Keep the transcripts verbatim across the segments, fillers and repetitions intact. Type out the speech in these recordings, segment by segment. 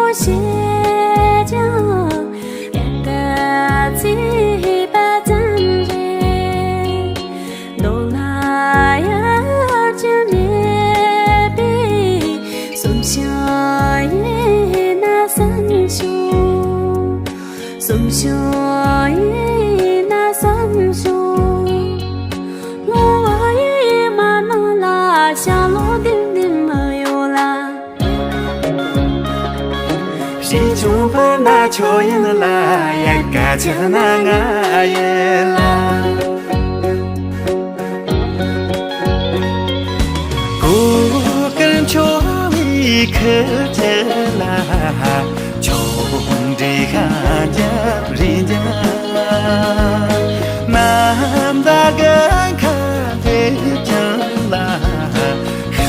ཞེས་ཀྱང་ཡལ་ག་ཚིག་པ་ཙམ་རེད། མདོ་ལ་ཡར་གྱི་མེད་པས། གསོན་ཤིང་ཡིན་ན་གསོན་ཤིང་། གསོན་ཤིང་ཡིན་ན་གསོན་ཤིང་། སྔོན་བ་ཡི་མ་ནང་ལ་ཤ་ལོ་ལྡིང་ལྡིང་མི་ཡོད་ལ། ཞིང་ཆུང་བར་ན་ཁྱོད་ཡིན་ལ། ཡལ་ག་ཆེ་ན་ང་ཡིན་ལ། གོས་དཀར་འཕྱོ་བའི་ཁུར་ཆེ་ལ། ཆུང་འདྲིས་ཤ་རྒྱབ་རི་འཇམ། ནམ་ཟླ་གི་ཁ་ལྷེབ་ཀྱང་ལ། ཤ་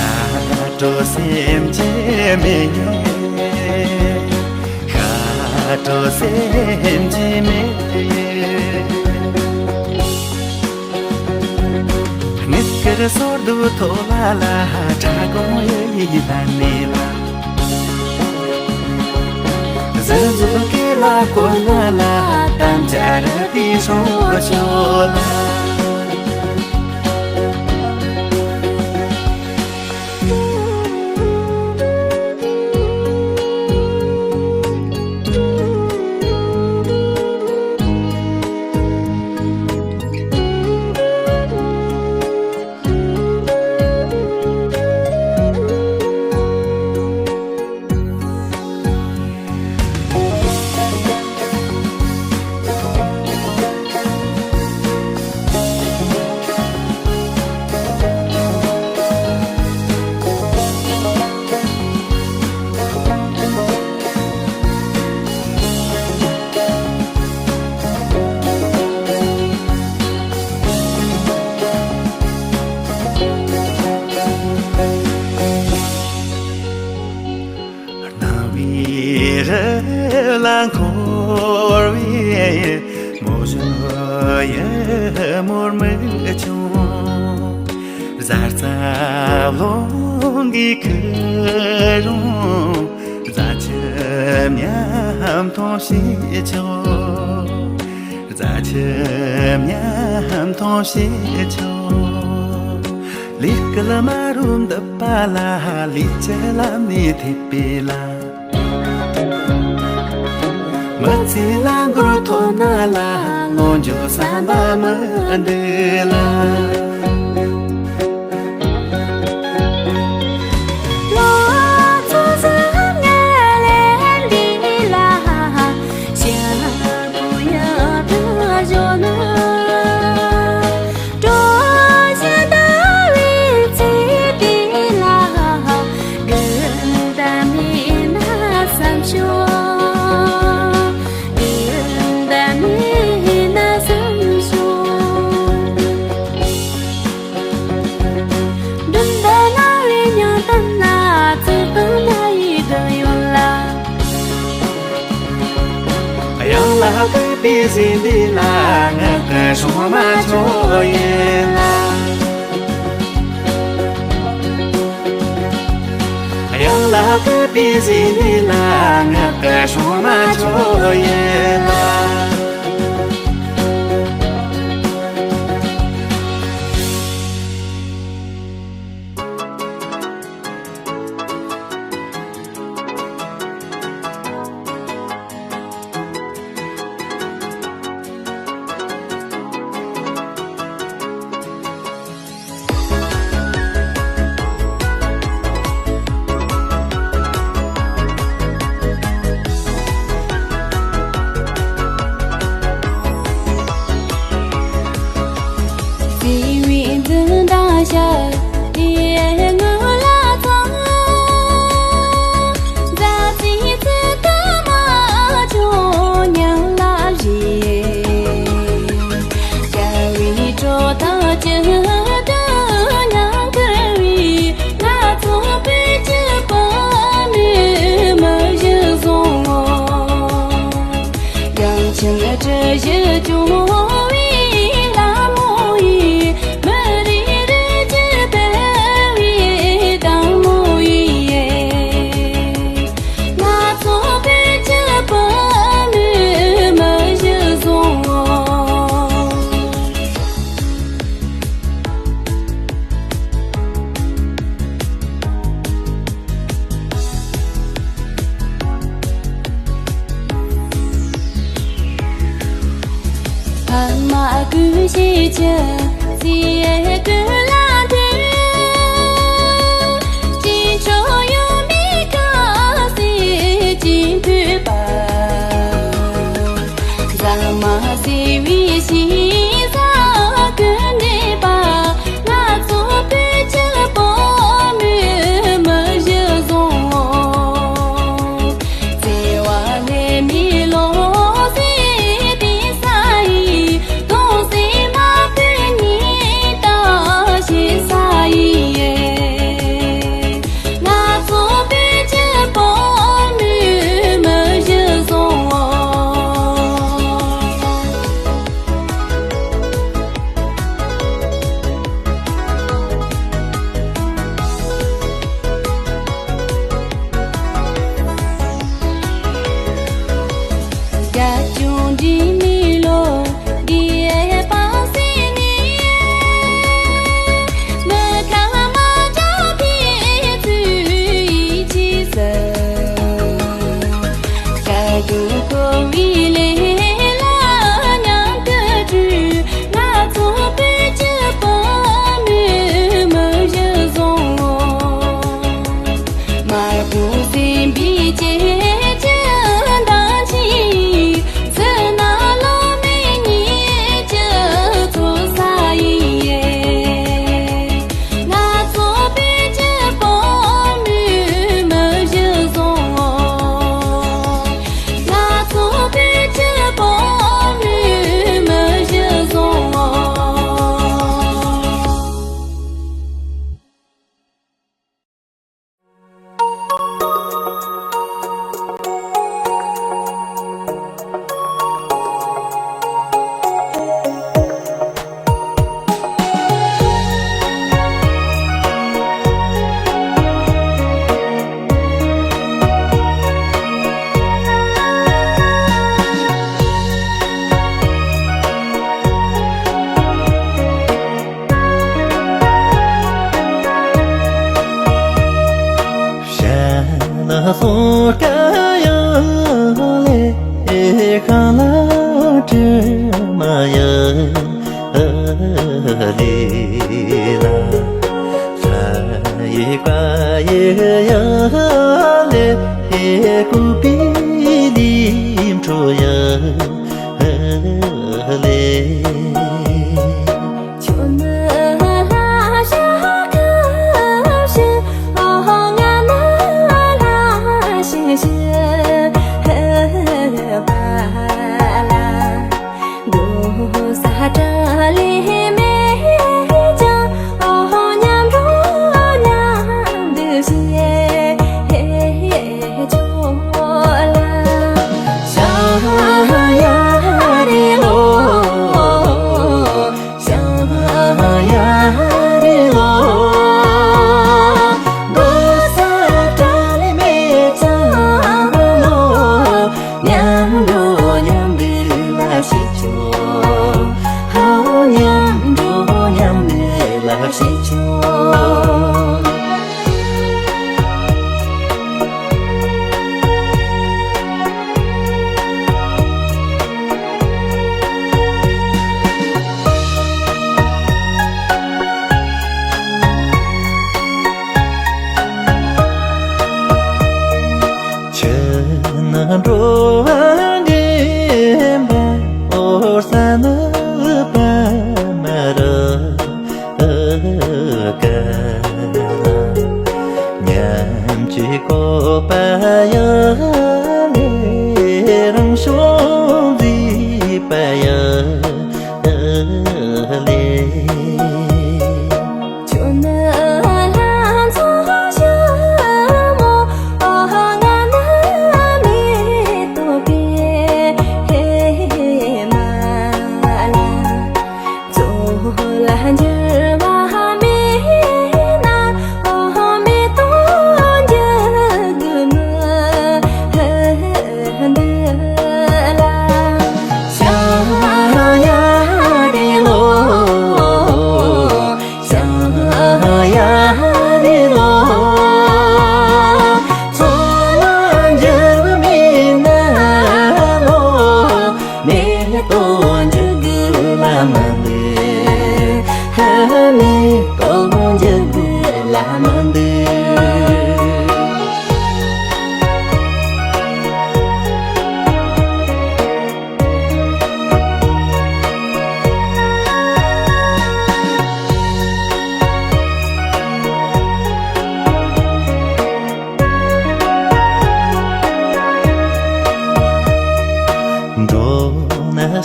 དྲོ་སེམས་ཀྱི་མེ། ཤ་དྲོ་སེམས་ཀྱི་མེ། དངུལ་དཀར་སོར་གདུབ་ཐོག་ལ་ལ། ཁྲ་གོང་ཡི་ཡི་ལ་ནི་ལ། གཟི་མཛུབ་སྐེ་ལ་བསྐོར་ན་ལ། དམ་བཅའ་རབ་པའི་སྲུང་སྐྱོབ་ལ། སྣང་བའི་རི་ལ་འཁོར་བའི་མོ་གཞོན་ཡུ་མོར་མིག་ཆུང་། གཟའ་རྩ་རླུང་གིས་ཁུར་རུང་། རྫ་ཆུ་མཉམ་འཐུང་བྱེད་ཆོག་རྫ་ཆུ་མཉམ་འཐུང་བྱེད་ཆོག་ལས་སྐལ་མ་རུ་འདུ་བ་ལ། ལས་ཀྱི་ལམ་ནས་ཐེབས་པའི་ལ། མི་ཚེ་ལ་མགོ་ཐོག་ན་ལ། ལོ་མཇུག་བསམ་པ་མི་འདུག་ལ། ལོ་ཚོད་བཟང་ངན་ལས་འདི་ལ། ཞག་པོ་ཡག་ཏུ་བཞོན་ན། གྲོ་ཞིང་ཟླ་བའི་ཚེ་དེ་ལ། དགོས་འདོད་མེད་ན་བསམ་ཤོག་དགོས་འདོད་མེད་ན་བསམ་ཤོག་འགྲིམ་འདི་ན་བའི་ཉང་གཏམ་ན། ཚིག་དང་ན་ཡི་དོན་ཡོད་ལ། གཡང་ལ་བསྐོས་པའི་ཟས་འདི་ལ། ངག་གི་སྲུང་མ་ཁྱོད་ཡིན་ལ། གཡང་ལ་བསྐོས་པའི་ཟས་འདི་ལ། ངག་གི་སྲུང་མ་ཁྱོད་ཡིན་ལ། ཨ་མ་ཀུན་ཤེས་ཀྱི་ཚེ་ཀུན་ལ་དུས། སྤྱི་ཆོས་ཡོད་མེད་ག་སྲིད་ཀྱི་མཐུད་པ། ཟ་མ་ཟེར་བའི་ཤེས་བྱ་ཀུན་འདྲེས་པ། ང་ཚོ་བོད་ཀྱི་བུ་མོའི་མི་གཞི་བཟང་། བརྩེ་བ་ལྷད་མེད་ལོ་ཟེར་བའི་ས་ཡི། གདུང་སེམས་མ་བུ་གཉིས་ལྟ་བྱེད་ས་ཡི། ང་ཚོ་བོད་ཀྱི་བུ་མོའི་མི་གཞི་བཟང་། རྒྱ་སྐྱོང་འདྲེས་མའི་ལོ་འདིའི་བར་གསེང་ནས། མི་ཁ་མ་འདྲ་བའི་ཚུལ་གྱིས་ཟེར། དགའ་སྡུག་འཁོར་བའི་ལས་ལ་མཉམ་དུ་འཁྲུལ། ང་ཚོ་བོད་ཀྱི་བུ་མོའི་མི་གཞི་བཟང་། དམར་པོ་སེམས་པའི་སྐྱེས་ཀྱི་མདངས་ཀྱིས། ཚུལ་སྣང་བློ་མོས་ཉིད་ཀྱི་ཚོགས་བསགས་ཡིན། ང་ཚོ་བོད་ཀྱི་བུ་མོའི་མི་གཞི་བཟང་། ང་ཚོ་བོད་ཀྱི་བུ་མོའི་མི་གཞི་བཟང་། ཤ་ལ་སོ་ཀ་ཡང་ལེ་ཤ་ལ་དྲི་མ་ཡ་ལེ་ལ། ས་ཡི་ཀ་ཡི་ཡ་ལེ་ཀུ་པི་ལི་འཕྲོ་ཡ་ལེ། ཁྱོད་ནི་ལྷ་ཞིག་སྐབས་ཤིག་ཨོ་ང་ནི་ལྷ་ཞིག་ཞིག་པ་ལ། འདུག་ས་བྲལ་ལས་མེད་ཀྱང་ཨོ་མཉམ་འགྲོ་མཉམ་འདུག་བྱེད་ཆོག་ལ། ཤ་ཡ་རེ་ལོ། ཤ་ཡ་རེ་ལོ། འདུག་ས་བྲལ་མེད་ཙམ་ལོ། མཉམ་འགྲོ་མཉམ་འདུག་ལ་བྱེད་ཆོག་ཧའོ་མཉམ་འགྲོ་མཉམ་འདུག་ལ་བྱེད་ཆོག་ཁྱེད་ནི་འགྲོ་བ་འདྲེན་པ། འོད་གསལ་ནི་པདྨ་རཱུ་ཀ་ལ། ཉམས་ཀྱི་བཀོད་པ་ཡང་ལས། རང་བྱུང་མཛེས་པ་ཡང་ལས། ཁྱོད་ནི་ལྷ་མཚོ་ཆེན་མོ། ང་ནི་མེ་ཏོག་པད་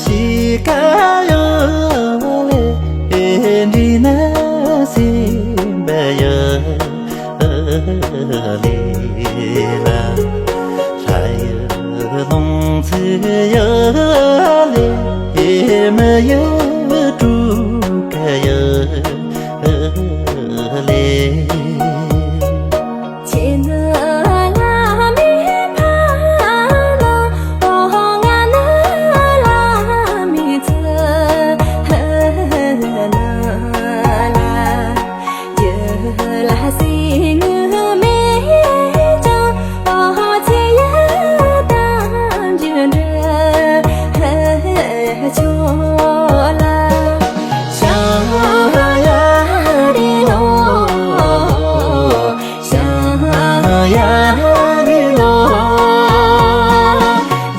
ཤི་ཀ་ཡོ་ལེ་འདི་ན་སིམ་པ་ཡོ་ལེ་ལ། ལྷ་ཡི་ལོངས་ཚུ་ཡོ་ལེ་མི་ཡོ་དྲུག་ག་ཡོ་ལེ། ཁྱེད་ནི་བླ་མའི་ཕ་ལོ། ཨོ་ང་ནི་བླ་མའི་ཚུ་ན་ལ། རྒྱུ་ལ་སེམས་ངུ་མེད་ཀྱང་། ཨོ་ཚེ་ཡི་གཏམ་རྒྱུད་འབྲི་ཆོག་ལ། ཤ་ཡ་རི་ལོ། ཤ་ཡ་རི་ལོ།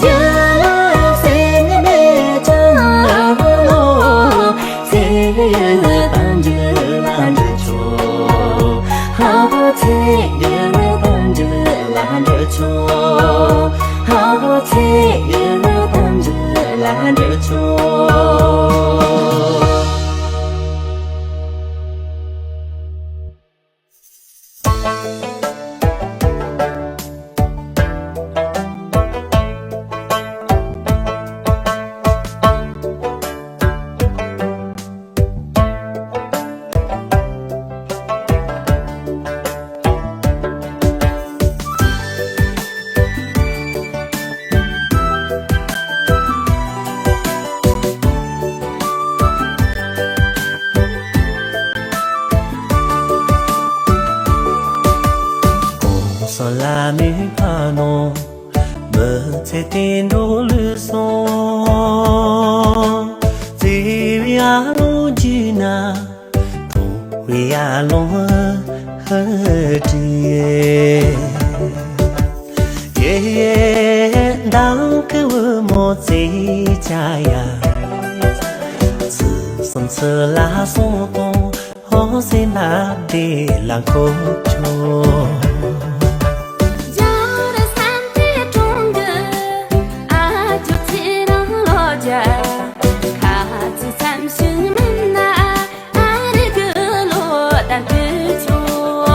རྒྱུ་ལ་སེམས་མེད་ཀྱང་ལོ། ཚེ་ཡི་གཏམ་རྒྱུད་ལ་འབྲི་ཆོག་ཧ་ཧོ། ཚེ་ཡི་གཏམ་རྒྱུད་ལ་འབྲི་ཆོག་ཧ་ཧོ། ཚེ་ཡི་གཏམ་རྒྱུད་ལ་འབྲི་ཆོག་གོང་ས་ལ་མི་ཕ་ནོ། མི་ཚེ་བསྟན་འགྲོ་ལུས་སོང་། བརྩེ་བའི་ཨ་རོ་རྒྱུད་ན། དུང་བའི་ཨ་ལོང་ཧ་དྲི། ཡེ་མདང་གི་བུ་མོ་ཚེ་ཆ་ཡ། ཚུལ་གསུམ་ཚུལ་ལ་སོང་དང་། ཧོ་སེམས་པ་བདེ་ལ་འཁོར་ཆོག་རྒྱལ་བསམ་དེ་གྲོང་གི་ཨ་ཅོ་ཚེ་རིང་ལོ་བརྒྱ། ཁ་ཚིག་ཙམ་ཞིག་མིན་ན་ཨ་རི་གི་ལོ་ཟླ་འདི་ཆོག་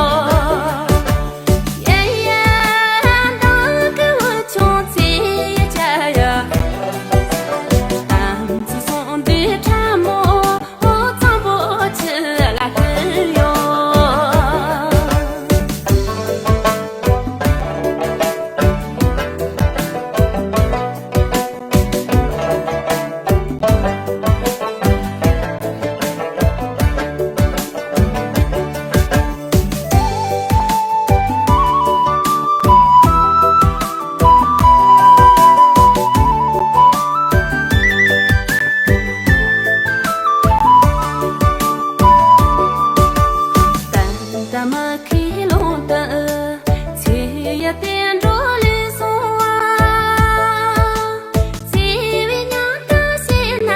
ཡ་ཡ་མདང་གི་བུ་ཆུང་ཚེ་ཆ་ཡ། དམ་ཚིག་སོང་འདི་ཁྲ་མོ། ཨོ་གཙང་པོ་ཆུ་ལ་ལྷུང་ཡོད། ད་མ་ཁི་ལོང་ད་ཚེ་ཡ་བསྟན་འགྲོ་ལས་སོང་བ། བརྩེ་བའི་ཉམས་དང་བཤད་ན།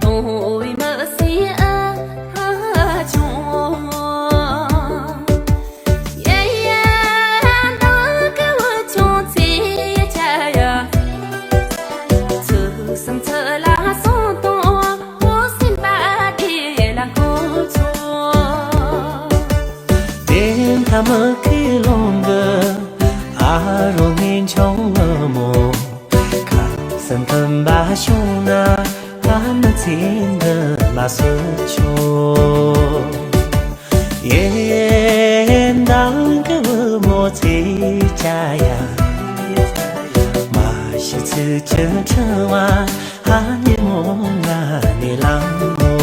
དུང་བའི་མི་སེར་ཨ་ཆུང་། ཡ་ཡ་མདང་གི་བུ་ཆུང་ཚེ་ཆ་ཡ། ཚུལ་གསུམ་ཚུལ་ལ་སོང་དང་། ཨོ་སེམས་པ་བདེ་ལ་འཁོར་ཆོག་དེ་ཐ་མ་ཁི་ལོང་གི་ཨ་རོ་ངན་ཆུང་ངུ་མོ། ཁ་སེམས་མཐུན་པ་བྱུང་ན། ཨ་མ་ཚེ་འདི་ལ་སུ་ཆོག་ཡེ་མདང་གི་བུ་མོ་ཚེ་ཆ་ཡ། མ་ཤི་ཚེ་ཆུ་ཆུ་བ། ཨ་ཉི་མོ་ང་ནི་ལང་མོ།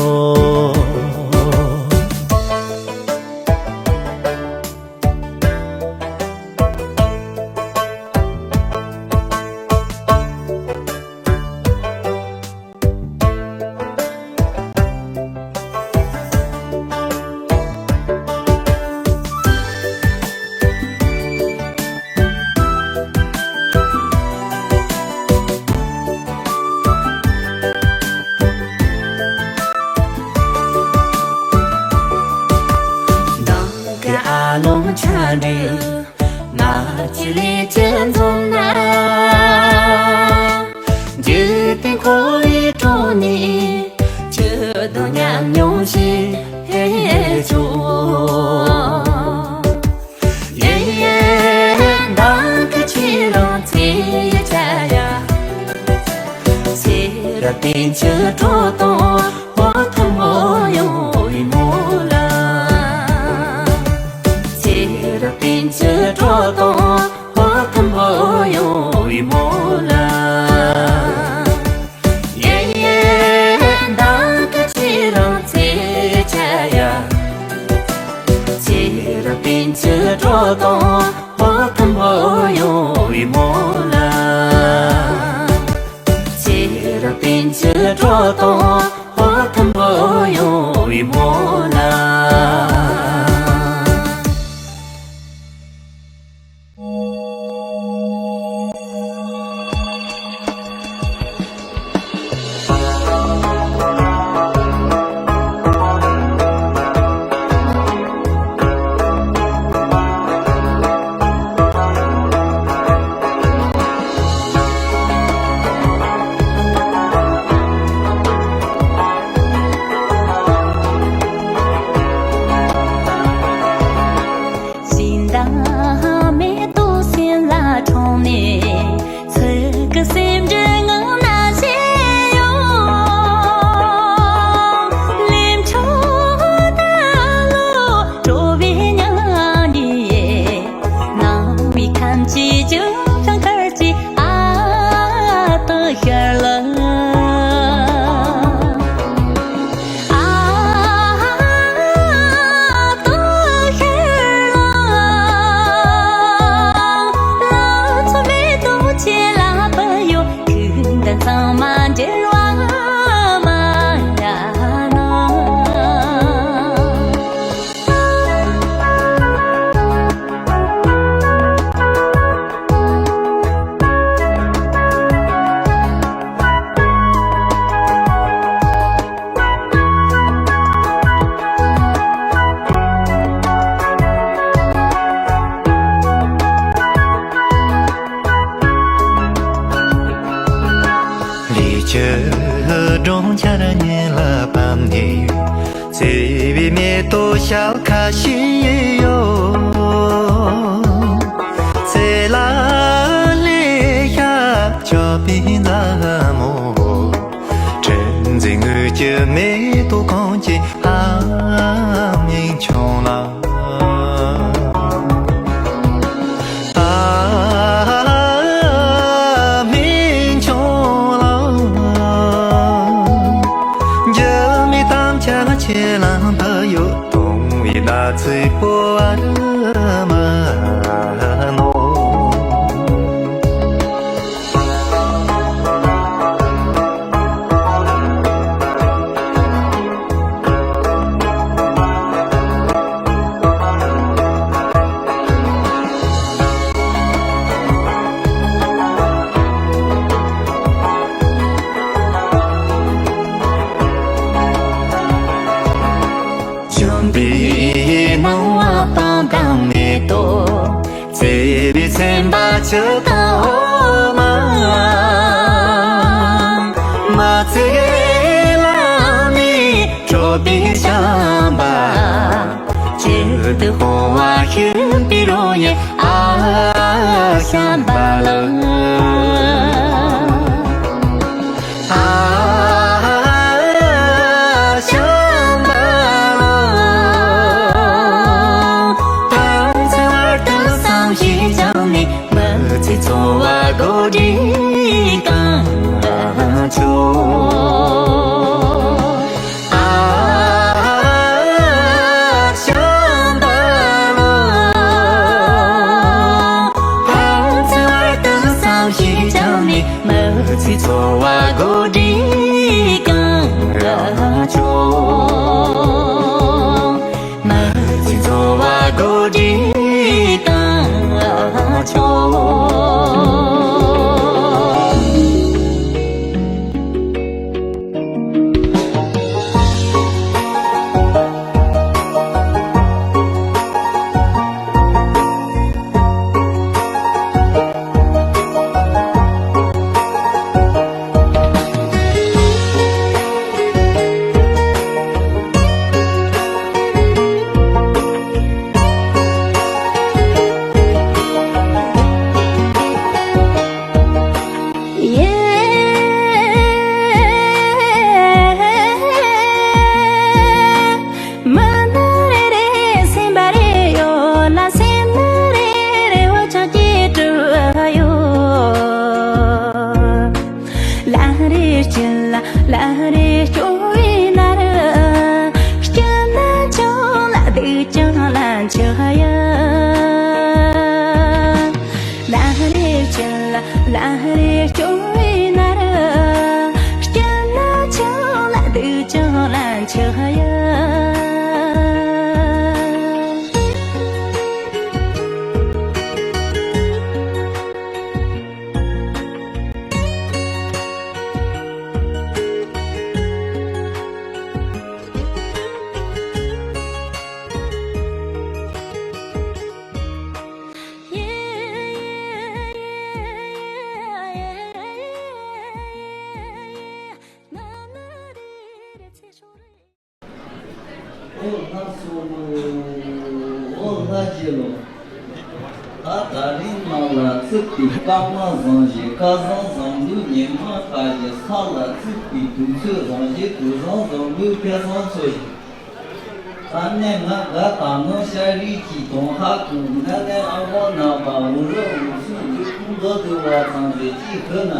རབ་བརྟན་ཕྱི་དྲོ་དང་འོ་ཐུན་མོང་ཡོང་བའི་མོ་ལ། ཚེ་རབ་བརྟན་ཕྱི་དྲོ་དང་འོ་ཐུན་མོང་ཡོང་བའི་མོ་ལ། ཡེ་ཡེ་བདག་གི་ཚེ་རིང་ཚེ་ཆ་ཡ། ཚེ་རབ་བརྟན་ཕྱི་དྲོ་དང་འོ་ཐུན་མོང་ཡོང་བའི་མོ་ལ། ཚེ་རབ་བརྟན་ཕྱི་དྲོ་དང་འོ་ཐུན་མོང་ཡོང་བའི་མོ་ལ། ཞིང་དང་མེ་ཏོག་སེམས་ལ་འཁྲུངས་ནས། ཚིག་གི་སེམས་འདྲི་ངང་ན་བཞད་ཡོང་། ལེན་ཆོག་ད་ལོ་སྤྲོ་བའི་ཉམས་འདི། སྣང་བའི་ཁམས་ཀྱི་ལྗོན་ཤིང་དཀར་གྱི་ཨ་སྟག་ཤར་ལ། ཨ་སྟག་ཤར་ལ། ལ་ཚོ་མེ་ཏོག་ཁྱེད་ལ་བབས་ཡོད། ཁྱེད་འདི་ཚང་མ་འབྲེལ་བ་མ་ཡ་ན། ལས་ཀྱི་སྒྲོམ་ཆར་ཉིད་ལ་ཕབ་ནས། བརྩེ་བའི་མེ་ཏོག་ཞལ་ཁ་ཞིག་ཡོད། ཚེ་ལ་ལས་ཤ་མཆོད་པའི་མཛའ་མོ། དྲི་འཛིན་དངུལ་གྱི་མེ་ཏོག་གང་གི་ཨ་མིག་མཆོང་ལ། ཨ་མིག་མཆོང་ལ། འགྱུར་མེད་དམ་བཅའ་ཁྱེད་ལ་འདི་ཡོད། སྟོང་བའི་ཟླ་ཚེས་སྤོ་བར་མ་ནོར། ལྗོན་པའི་སྣང་བ་སྤང་དང་མེ་ཏོག་བརྩེ་བའི་སེམས་པ་ཆུ་དང་འོ་མ། མ་བརྩེ་ལ་ནི་སྤྲོ་བའི་བྱམས་པ། ཇི་སྡུག་སྤོང་བ་ཤེས་པའི་རོལ་དབྱངས་ཨ་བྱམས་པ་ལགས། ཨ་བྱམས་པ་ལགས། ཐང་ཚེ་བར་དུ་བསམ་ཤེས་བྱང་ནས། མི་ཚེ་འཚོ་བ་གོ་སྒྲིག་གང་ཆོག་ཨ་བྱམས་པ་ལགས། ཐང་ཚེ་བར་དུ་བསམ་ཤེས་བྱང་ནས། མི་ཚེ་འཚོ་བ་གོ་སྒྲིག་གང་ཆོག་མི་ཚེ་འཚོ་བ་གོ་སྒྲིག་གང་ཆོག་ལས་སྐྱོང་བའི་ནར། སྐྱིད་ན་ཆུང་ལ་སྡུག་ཅིང་ལན་ཆགས་ཡ། ཨོ་ལྷ་སོ། ཨོ་ལྷ་རྗེ་ལོ། ད་ད་རིང་ནང་ལ་བརྩིགས་པའི་སྐར་མ་བཟང་ཞིང་སྐལ་བཟང་བཟང་པོའི་ཉི་མ་དཀར་ཞིང་ས་ལ་བརྩིགས་པའི་དུས་ཚོད་བཟང་ཞིང་དུས་བཟང་བཟང་པོའི་ཕན་སེམས་ཚོར་ཞིང་། ད་ནས་ང་དགའ་དང་ནོར་ཤ་རིགས་ཀྱི་དོན་ཧ་གོ་ང་ནས་ཨ་ཁོ་ནང་པ་འུ་རུ་འུ་ཚོའི་འདི་ཁུང་མདོ་དུ་བ་ཙམ་ཟེར་ཅིག་གོ་ན།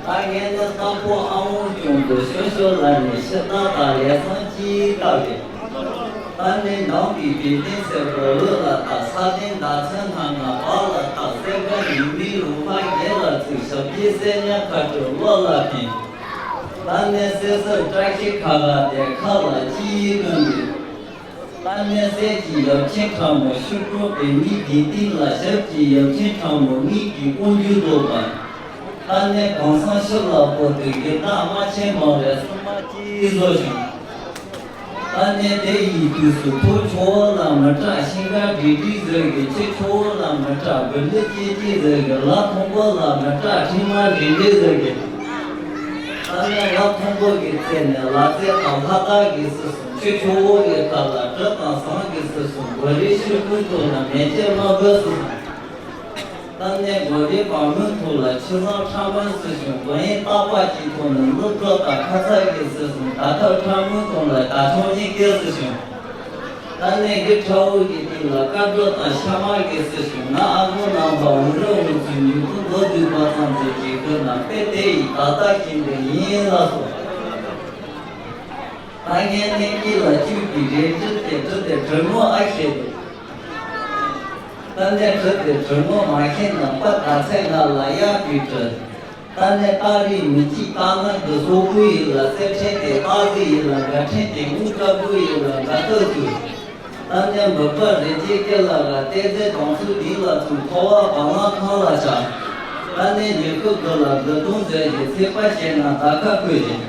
ད་ངས་ནི་དང་པོ་ཨ་འོང་ཀྱོང་དུ་ཤོ་ཤོ་ལ་ནི་ཤི་ད་ད་ལས་སང་ཅི་ལྟ་བས། ད་ནི་ནང་པའི་བེ་ཏིན་སེར་པོ་འོད་ལ་ད་ས་སྟེང་ཟླ་མཚན་སྣ་ལྔ་བག་ལ་ད་སེར་ཀ་ཡིན་མིན་རུ་ཧ་རྒྱལ་ལ་ཚིག་ཞབས་ཀྱི་སེར་ཉ་ཁ་དྲོ་བློ་ལ་ཕན། ད་ནི་སེ་སེར་བཀྲ་ཤིས་ཁ་ཁ་དེ་ཁ་ལ་ཅི་ཡིན་ཀྱང་འདུག་ད་ནས་གསེར་གྱི་ཡབ་ཆེན་ཁྲ་མོ་ཤུ་ཀྲོ་པའི་མིག་དེ་སྟེང་ལ་ཞབས་ཀྱི་ཡབ་ཆེན་ཁྲ་མོ་མིག་གི་ཀོང་ཇུ་བཟློག་པ། ད་ནས་གང་སང་ཤི་ལ་པོ་དེ་གི་ད་རྨ་ཆེན་མང་བའི་སྲུང་མ་གཅིག་བཟོ་བྱུང་། ད་ནས་དེ་ཡི་དུས་སུ་ཐོ་ཆོ་བོ་ལ་མི་སྐྲག་ཤིང་ཀ་འདྲིས་འདྲིས་ཟེར་གི་ཆེ་ཆོ་བོ་ལ་མི་སྐྲག་བུ་ལི་ཅི་ཅི་ཟེར་གི་ལ་མཐོན་པོ་ལ་མི་སྐྲག་ཁྲི་མ་འདྲིས་འདྲིས་ཟེར་གི། ད་ནས་ལ་མཐོན་པོ་གི་རྩེ་ནས་ལ་རྩེ་དང་ལྷ་དག་གི་སྲིད་སོང་། ཆུ་ཆུ་བོ་ཡི་ཁ་ལ་གྲི་དང་ཟངས་ཀྱི་སྲིད་སོང་། གོ་རེ་ཤུ་ཀུན་ཐོག་ན་མེ་ལྕེ་མ་བུ་སྲིད་སོང་། ད་ནས་གོ་རེ་བ་མོའི་ཐོག་ལ་ཆུ་བཟང་ཁྲ་མོ་སྲིད་སོང་། གོ་ཡིན་ཏག་པ་གཅིག་ཐོག་ན་ནུབ་གྲོ་དང་ཁ་ཚ་གི་སྲིད་སོང་། ད་ཐབ་ཁྲ་མོའི་ཐོག་ལ་ད་ཆུང་གཉིས་ཀའི་སྲིད་སོང་། ད་ནས་གི་ཁྲ་བོ་གི་སྟེང་ལ་དཀར་སྒྲོ་དང་ཤ་མ་གི་སྲིད་སོང་། ང་ཨ་ཁུ་ནང་པ་འུ་ར་འུ་ཚོའི་མྱུ་གུ་མདོ་སྡུད་པ་ཙམ་ཟེར་གྱི་ཁོ་ན་དཔེ་དེ་ཡི་ད་ལྟ་ཁྱིམ་དུ་ཡིན་ལ་སོ། ད་ངས་ནས་ཀྱི་ལ་བཅུག་གི་རེད་གྲི་དེ་གྲི་དེ་གྲི་མོ་ཨ་ཤེས་དེ། ད་ནས་གྲི་དེ་གྲི་མོ་མ་ཤེས་ན་པ་ད་ཚེ་ང་ལ་ཡག་གི་གྲི། ད་ནས་ཏ་རི་མི་གཅིག་ཏ་ན་གི་སོ་ཀུ་ཡི་ལ་སེ་ཕྲེང་དེ་ཏ་ཟི་ཡི་ལ་འགའ་ཕྲེང་དེ་དངུལ་དཀར་པོ་ཡི་ལ་འགའ་ཏོ་ཚུ། ད་ནས་འབུ་པ་རི་རྗེ་སྐེ་ལ་ག་ཏེ་ཙེ་དང་ཚུ་དིང་ལ་ཚུ་ཐོ་བ་བ་ལང་ཁང་ལ་ཆ། ད་ནས་ཉི་ཁུ་གི་ལ་གི་དུང་ཟེར་གི་ཚེ་པ་བྱས་ན་ད་ཁ་ཁོས་ཡིན།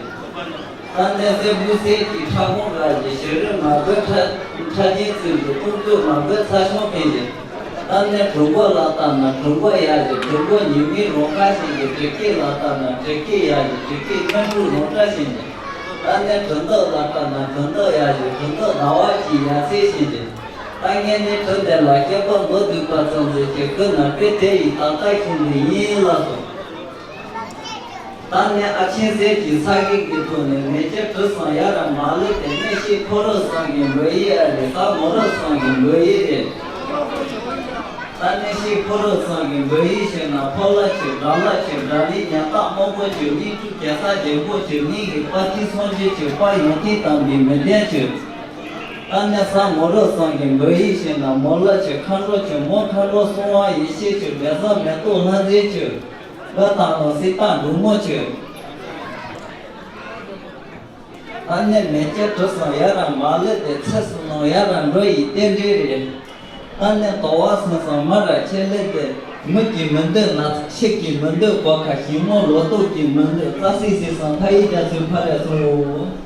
ད་ནས་སེ་བུ་སེ་གི་ཁྲ་གོང་ག་གི་ཞི་རི་མ་གི་ཁྲ་ཁྲ་རྒྱན་ཚུ་གི་དུང་དུ་མ་གི་ཚ་ཤོང་ཕན་ཡིན། ད་ནས་གྲུ་མགོ་ལ་ལྟ་ན་གྲུ་མགོ་ཡ་ཞིག་གྲུ་མགོ་ཉི་མའི་རོང་ཁ་ཞིག་གི་དྲི་སྐད་ལ་ལྟ་ན་དྲི་སྐད་ཡ་ཞིག་དྲི་སྐད་སྔོན་འགྲོ་རོང་བཀྲ་ཞིག་གི། ད་ནས་གྲུ་འདེགས་ལ་ལྟ་ན་གྲུ་འདེགས་ཡ་ཞིག་གྲུ་འདེགས་ཟླ་བ་གི་ཡ་ཚེ་ཞིག་གི། ད་ངས་ནས་གྲུ་འདེགས་ལ་སྐྱེ་བ་མདོ་སྡུད་པ་ཙམ་ཟེར་གྱི་ཁོ་ན་དཔེ་དེ་ཡི་ད་ལྟ་ཁྱིམ་དུ་ཡིན་ལ་སོ། ད་ནས་ཨ་ཆེན་ཟས་ཀྱི་ཚ་གི་གི་ཐོག་ནས་མེ་ལྕེ་གྲུ་སང་ཡ་ར་མ་ལེ་དེ་ནས་ཤི་ཕོ་རོ་སང་གི་འབུ་ཡི་ཨ་རེ་ད་མོ་རོ་སང་གི་འབུ་ཡི་རེད། ད་ནས་ཤི་ཕོ་རོ་སང་གི་འབུ་ཡི་ཞེ་ན་ཕོ་ལ་ཆེ་དགྲ་ལ་ཆེ་དགྲ་ལི་ཉ་ཏག་མོ་པོ་ཆེ་ནི་ཀྲུ་གེ་ས་རྒྱན་པོ་ཆེ་ནི་གི་པ་ཏི་སོང་ཆེ་ཆེ་པ་ཡོང་ཏི་དང་གི་མི་ལྡན་ཆེ། ད་ནས་ས་མོ་རོ་སང་གི་འབུ་ཡི་ཞེ་ན་མོ་ལ་ཆེ་མཁའ་འགྲོ་ཆེ་མོ་མཁའ་འགྲོ་སོང་བ་ཡི་ཤེ་ཆེ་མེ་ས་མེ་ཏོག་ལྷ་མཛེས་ཆེ། བ་དང་ལོ་སི་ཏ་འབྲུག་མོ་ཆེ། ད་ནས་མེ་ལྕེ་གྲུ་སང་ཡ་ར་མ་ལེ་དེ་ཚེ་སུ་ནང་ཡ་ར་འགྲོ་ཡི་རྟེན་འབྲེལ་རེད། ད་ནས་དོ་བ་སང་སང་མ་ར་ཆེ་ལེ་དེ་མི་གི་མི་འདོད་ན་ཆེ་གི་མི་འདོད་གོ་ཁ་ཞིང་མོ་ལོ་ཏོག་གི་མི་འདོད་རྩ་སི་སི་སང་ཕ་ཡི་རྒྱ་ཚུལ་ཕ་རེ་སོ།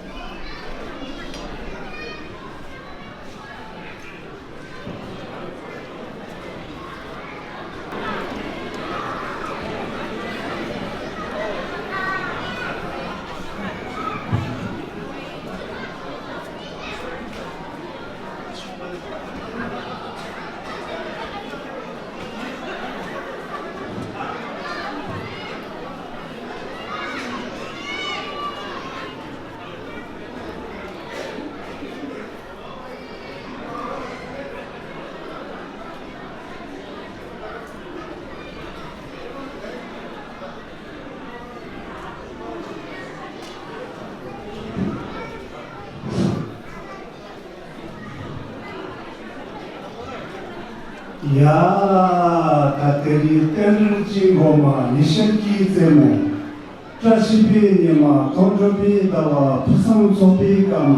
ཡ། ད་ དེ་རིང་རྟེན་འབྲེལ་གྱི་མགོན་མ་ཉི་ཤར་གྱི་རྩེ་མོ། བཀྲ་ཤིས་པའི་ཉི་མ་དོན་གྲུབ་པའི་ཟླ་བ་ཕུན་སུམ་ཚོགས་པའི་སྐར་མ།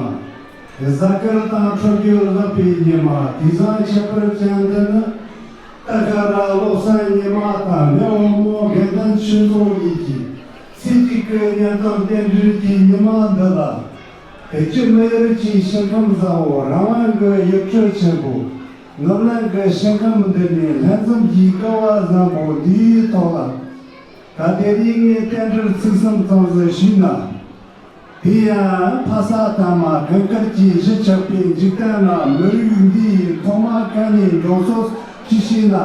གཟའ་སྐར་དང་འཕྲོད་སྦྱོར་ལྷག་པའི་ཉི་མ་དུས་བཟང་ཁྱད་པར་ཅན་འདི་ནི། རྟ་དཀར་ར་བློ་བཟང་ཉི་མ་དང་མེས་དབོན་མོ་དགེ་འདུན་ཆོས་རྫོང་གཉིས་ཀྱི་ཚེ་གཅིག་གི་གཉེན་དོན་རྟེན་འབྲེལ་གྱི་ཉི་མ་འདི་ལ། བོད་ཀྱི་མི་ཡུལ་གྱི་ཞིང་ཁམས་བཟང་བོ་རང་དབང་གི་ཡུལ་གྲུ་ཆེན་པོ། ནུབ་གླིང་གི་ཞིང་ཁམས་འདི་ནས་ལྷན་འཛོམས་ཀྱི་སྐལ་བ་བཟང་པོ་འདིའི་ཐོག་ལ། ད་དེ་རིང་ངས་རྟེན་འབྲེལ་ཚིག་གསུམ་ཙམ་ཞིག་ཞུས་ན། དེ་ཡང་ཕ་ས་དང་མ་དགུན་དཀར་གྱི་གཞིས་ཆགས་པའི་འཇིག་རྟེན་ན་མི་རིགས་འདི་ཡི་ཐོག་མ་གང་ནས་འབྱུང་སོང་ཅི་ཞུས་ན།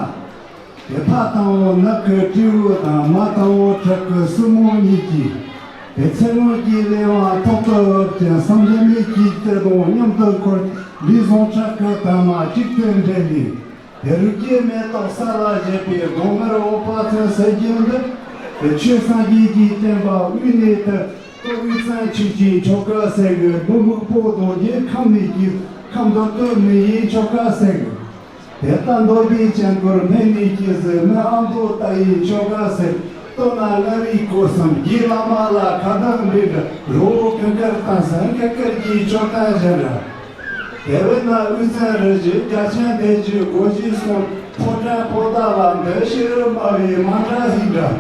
དེ་ཕ་དང་བོ་ནགས་ཀྱི་སྤྲེའུ་དང་མ་དང་བོ་བྲག་གི་སྲིན་མོ་གཉིས་ཀྱིས། དེ་ཚེ་སྔོན་གྱི་ལས་དབང་ཐོག་ཏུ་བབས་ཀྱང་བསམ་གཞིག་མེད་ཀྱི་བརྩེ་དུང་མཉམ་དུ་འཁོར་ལུས་ཟུངས་ཁྲག་གི་དྭངས་མ་གཅིག་ཏུ་འདྲེས་ནས། དེ་རིགས་ཀྱི་མེ་ཏོག་ས་ལ་བཞད་པའི་སྒོ་ངར་འོད་དཔག་ཚད་ཟེར་རྒྱུ་འདི། དེ་ཆོས་སངས་རྒྱས་ཀྱི་བསྟན་པ་དབུས་ནས་དེ་ཏོག་དབུས་གཙང་ཆོས་ཀྱི་ཆོལ་ཁ་ཟེར་གི་འབུ་སྨུག་པོ་རྡོ་རྗེ་ཁམས་ནས་ཀྱི་ཁམས་མདོ་སྟོད་མི་ཡི་ཆོལ་ཁ་ཟེར་གི། དེ་ལྟ་མདོ་སྡེ་ཅན་སྐོར་སྨན་ནས་ཀྱི་ཟེར་མི་ཨ་མདོ་ལྟ་ཡི་ཆོལ་ཁ་ཟེར། སྟོད་ན་མངའ་རིས་སྐོར་གསུམ་རྗེ་བླ་མ་ལ་ཁ་བཏགས་འདི་འདྲ་རི་བོ་ཀུན་དཀར་དང་ས་ཀ་དཀར་གྱི་ཆོ་ག་བཞིན་ར། དེ་བས་ན་དབུས་གཙང་རུ་བཞི་རྒྱ་ཆེན་སྡེ་བཞི་སྒོ་བཞི་གསུམ་ཕོ་བྲང་པོ་ཏ་ལ་འདི་ཕྱི་རུ་སྨྲ་བའི་མ་འདྲ་ཧིན་འདྲ།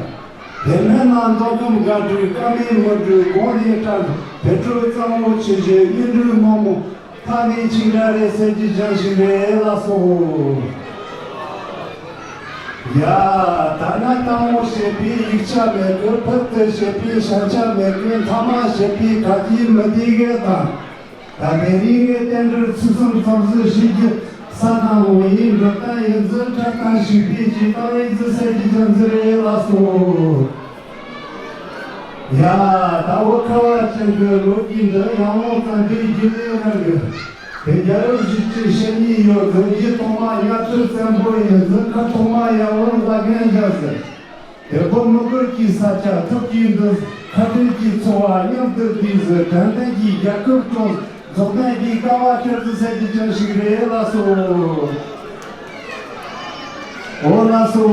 དེ་སྨན་ན་མདོ་ཁམས་དགའ་སྤྲོའི་ཀ་མའི་མོ་སྤྲུལ་དགོན་ནས་བཀྲ་བེ་སྤྲོ་གཙང་བོ་ཆུ་བཞི་གཡུ་འབྲུག་མང་མོ། ཕ་ནི་ཆིག་འདྲ་རེད་ཟེར་རྒྱུ་ཅང་ཞིག་རེད་ལགས་སོ། ཡ། ད་ང་དང་མོ་བཤད་པའི་ཡིག་ཆ་མེད་གི། ཕུལ་དུ་བཤད་པའི་ཞན་ཆ་མེད་གི། མཐའ་མ་བཤད་པའི་ཁ་ཆེའི་མི་དེ་གས་དང་། ད་དེ་རིང་ངས་རྟེན་འབྲེལ་ཚིག་གསུམ་ཙམ་ཞིག་ཞུ་རྒྱུ། ས་དང་བོ་ཡིན་འགྲོ་སྟངས་ཡིན་ཟིན་འཁྲབ་སྟངས་ཞིག་པའི་ཇི་ལྟར་ཡིན་ཟིན་ཟེར་རྒྱུ་ཅང་ཟིན་རེད་ལགས་སོ། ཡ། ད་བོད་ཁ་བ་ཅན་གྱི་ལོ་རྒྱུས་འདི་ཡང་ལོ་ཙམ་དུས་རྒྱུན་ལས་རང་གི། དེ་རྒྱལ་རབས་བཞི་བཅུ་ཞེ་གཉིས་ཡོད་ཟིན། རྗེ་ཐོག་མ་གཉའ་ཁྲི་བཙན་པོ་ཡིན་ཟིན། ཁ་ཐོག་མ་ཡང་ལོ་ལ་རྒན་བཞག་ཟིན། དེ་བོད་མི་རྒོད་ཀྱི་ས་ཆ་ཐུབ་ཀྱི་འདི། ཁ་བྲལ་གྱི་འཚོ་བ་མཉམ་དུ་བསྡུས་ཟིན། དྲན་རྟེན་གྱི་རྒྱལ་ཁབ་སྐྱོང་། རྫོགས་ལྡན་གྱི་ཀ་བ་ཁྱེར་ཚུལ་ཟེར་རྒྱུ་ཅང་ཞིག་རེད་ལགས་སོ། འོ་ལགས་སོ།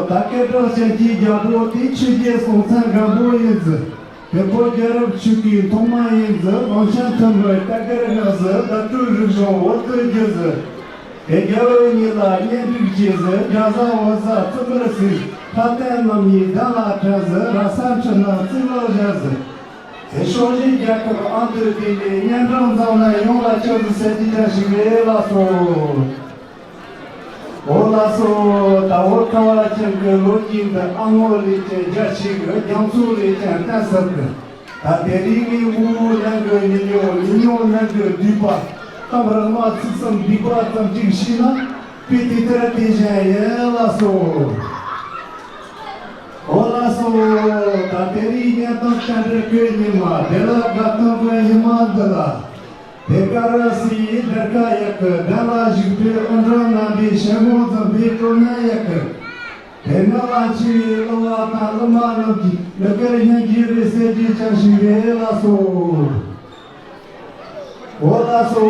ད་སྐད་གྲགས་ཅན་གྱི་རྒྱལ་པོ་དེ་ཆོས་རྒྱལ་སྲོང་བཙན་སྒམ་པོ་ཡིན་ཟིན། དེ་བོད་རྒྱལ་རབས་ཆོས་ཀྱི་ཐོག་མ་ཡིན་ཟིན། གླང་ཆེན་ཐོན་མི་རྟ་དཀར་སྔགས་ཟིན། བརྡ་སྤྲོད་རིག་གཞུང་འོག་ཏུ་བསྒྱུར་ཟིན། དེ་རྒྱལ་བོ་གཉིས་ལ་གཉེན་སྒྲིག་བྱས་ཟིན། རྒྱ་བཟའ་བོད་བཟའ་བཙུན་མོར་གཟིགས། ལྷ་ལྡན་རྣམ་གཉིས་གདན་ལ་ཕྲད་ཟིན། ར་ས་འཕྲུལ་སྣང་གཙུག་ལག་བཞག་ཟིན། དེ་ཕྱོགས་བཞི་རྒྱལ་ཁབ་ཨ་མདོའི་སྟེང་ནས་གཉན་འབྲོམ་ཙམ་ལ་ཡོངས་ལ་ཁྱབ་ཟིན་ཟེར་རྒྱུ་ཅང་ཞིག་རེད་ལགས་སོ། འོ་ལགས་སོ། ད་བོད་ཁ་བ་ཅན་གྱི་ལོ་རྒྱུས་འདི་ཨ་ངོ་ལས་ཀྱང་རྒྱ་ཆེ་གི། རྒྱ་མཚོ་ལས་ཀྱང་བརྟན་ཟབ་གི། ད་དེ་རིང་ངས་དབུལ་བོ་ནང་གི་ཉམས་མྱོང་། ཉམས་མྱོང་ནང་གི་བསྡུས་པ། གཏམ་རགས་མ་ཚིག་གསུམ་བསྡུས་པ་ཙམ་ཅིག་ཞུས་ན། དཔེ་དེ་ལྟར་དེ་བཞིན་ཡིན་ལགས་སོ། འོ་ལགས་སོ། ད་དེ་རིང་གཉན་དོན་རྟེན་འབྲེལ་གྱི་ཉི་མ། བདེ་ལ་དགའ་སྟོན་གྱི་ཉི་མ་འདི་ལ། དེ་ཀ་ར་སི་ཡི་སྡེར་ཁ་ཡག་གི། གདན་ལ་བཞུགས་པའི་དབུ་འགྲོ་རྣམ་པའི་ཞལ་ངོ་འཛོམས་པའི་སྤྲོ་སྣང་ཡག་གི། དེ་ནང་ལ་འཆི་བའི་གླུ་བ་དང་གླུ་མ་རྣམས་ཀྱིས་ལུ་གར་སྙན་གྱི་རེད་ཟེར་རྒྱུ་ཅང་ཞིག་རེད་ལགས་སོ། འོ་ལགས་སོ།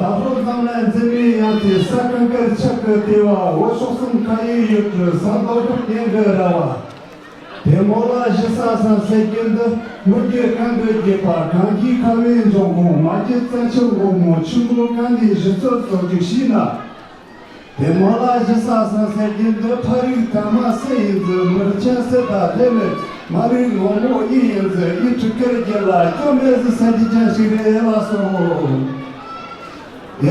ད་ལྷོ་འཛམ་གླིང་འཛིན་མའི་ཡང་རྩེ། ས་ཀུན་དཀར་ཆགས་ཀྱི་ལྟེ་བ། འོ་ཕྱོགས་གསུམ་ཁ་ཡི་ཡུལ་གྲུ། ས་མདོ་ཁམས་གླིང་གི་ར་བ། དེ་མོ་ལ་གཞི་ས་ས་ཟེར་རྒྱུ་འདི། མི་རྒྱུད་གང་གི་རྒྱུད་པ། གངས་ཀྱི་ཁ་བའི་འབྱུང་ཁུངས། མ་རྒྱུད་བཙན་ཆབ་འགོག་མོ་ཆུ་འགོ་གང་ནས་གཞི་རྩར་སོགས་ཅིག་ཤེས་ན། དེ་མོ་ལ་གཞི་ས་ས་ཟེར་རྒྱུ་འདི། ཕ་རིགས་དར་མ་སུ་ཡིན་ཟིན། མི་རིགས་ཆེན་སུ་དང་ལྷད་མེད། མ་རིགས་ངོ་མོ་ཡིན་ཡིན་ཟིན། ཡིད་ཁྲི་ཀེར་རྒྱུད་ལ་སྐྱོན་མེད་ཟིན་ཟེར་རྒྱུ་ཅང་ཞིག་རེད་ལགས་སོ། ཡ།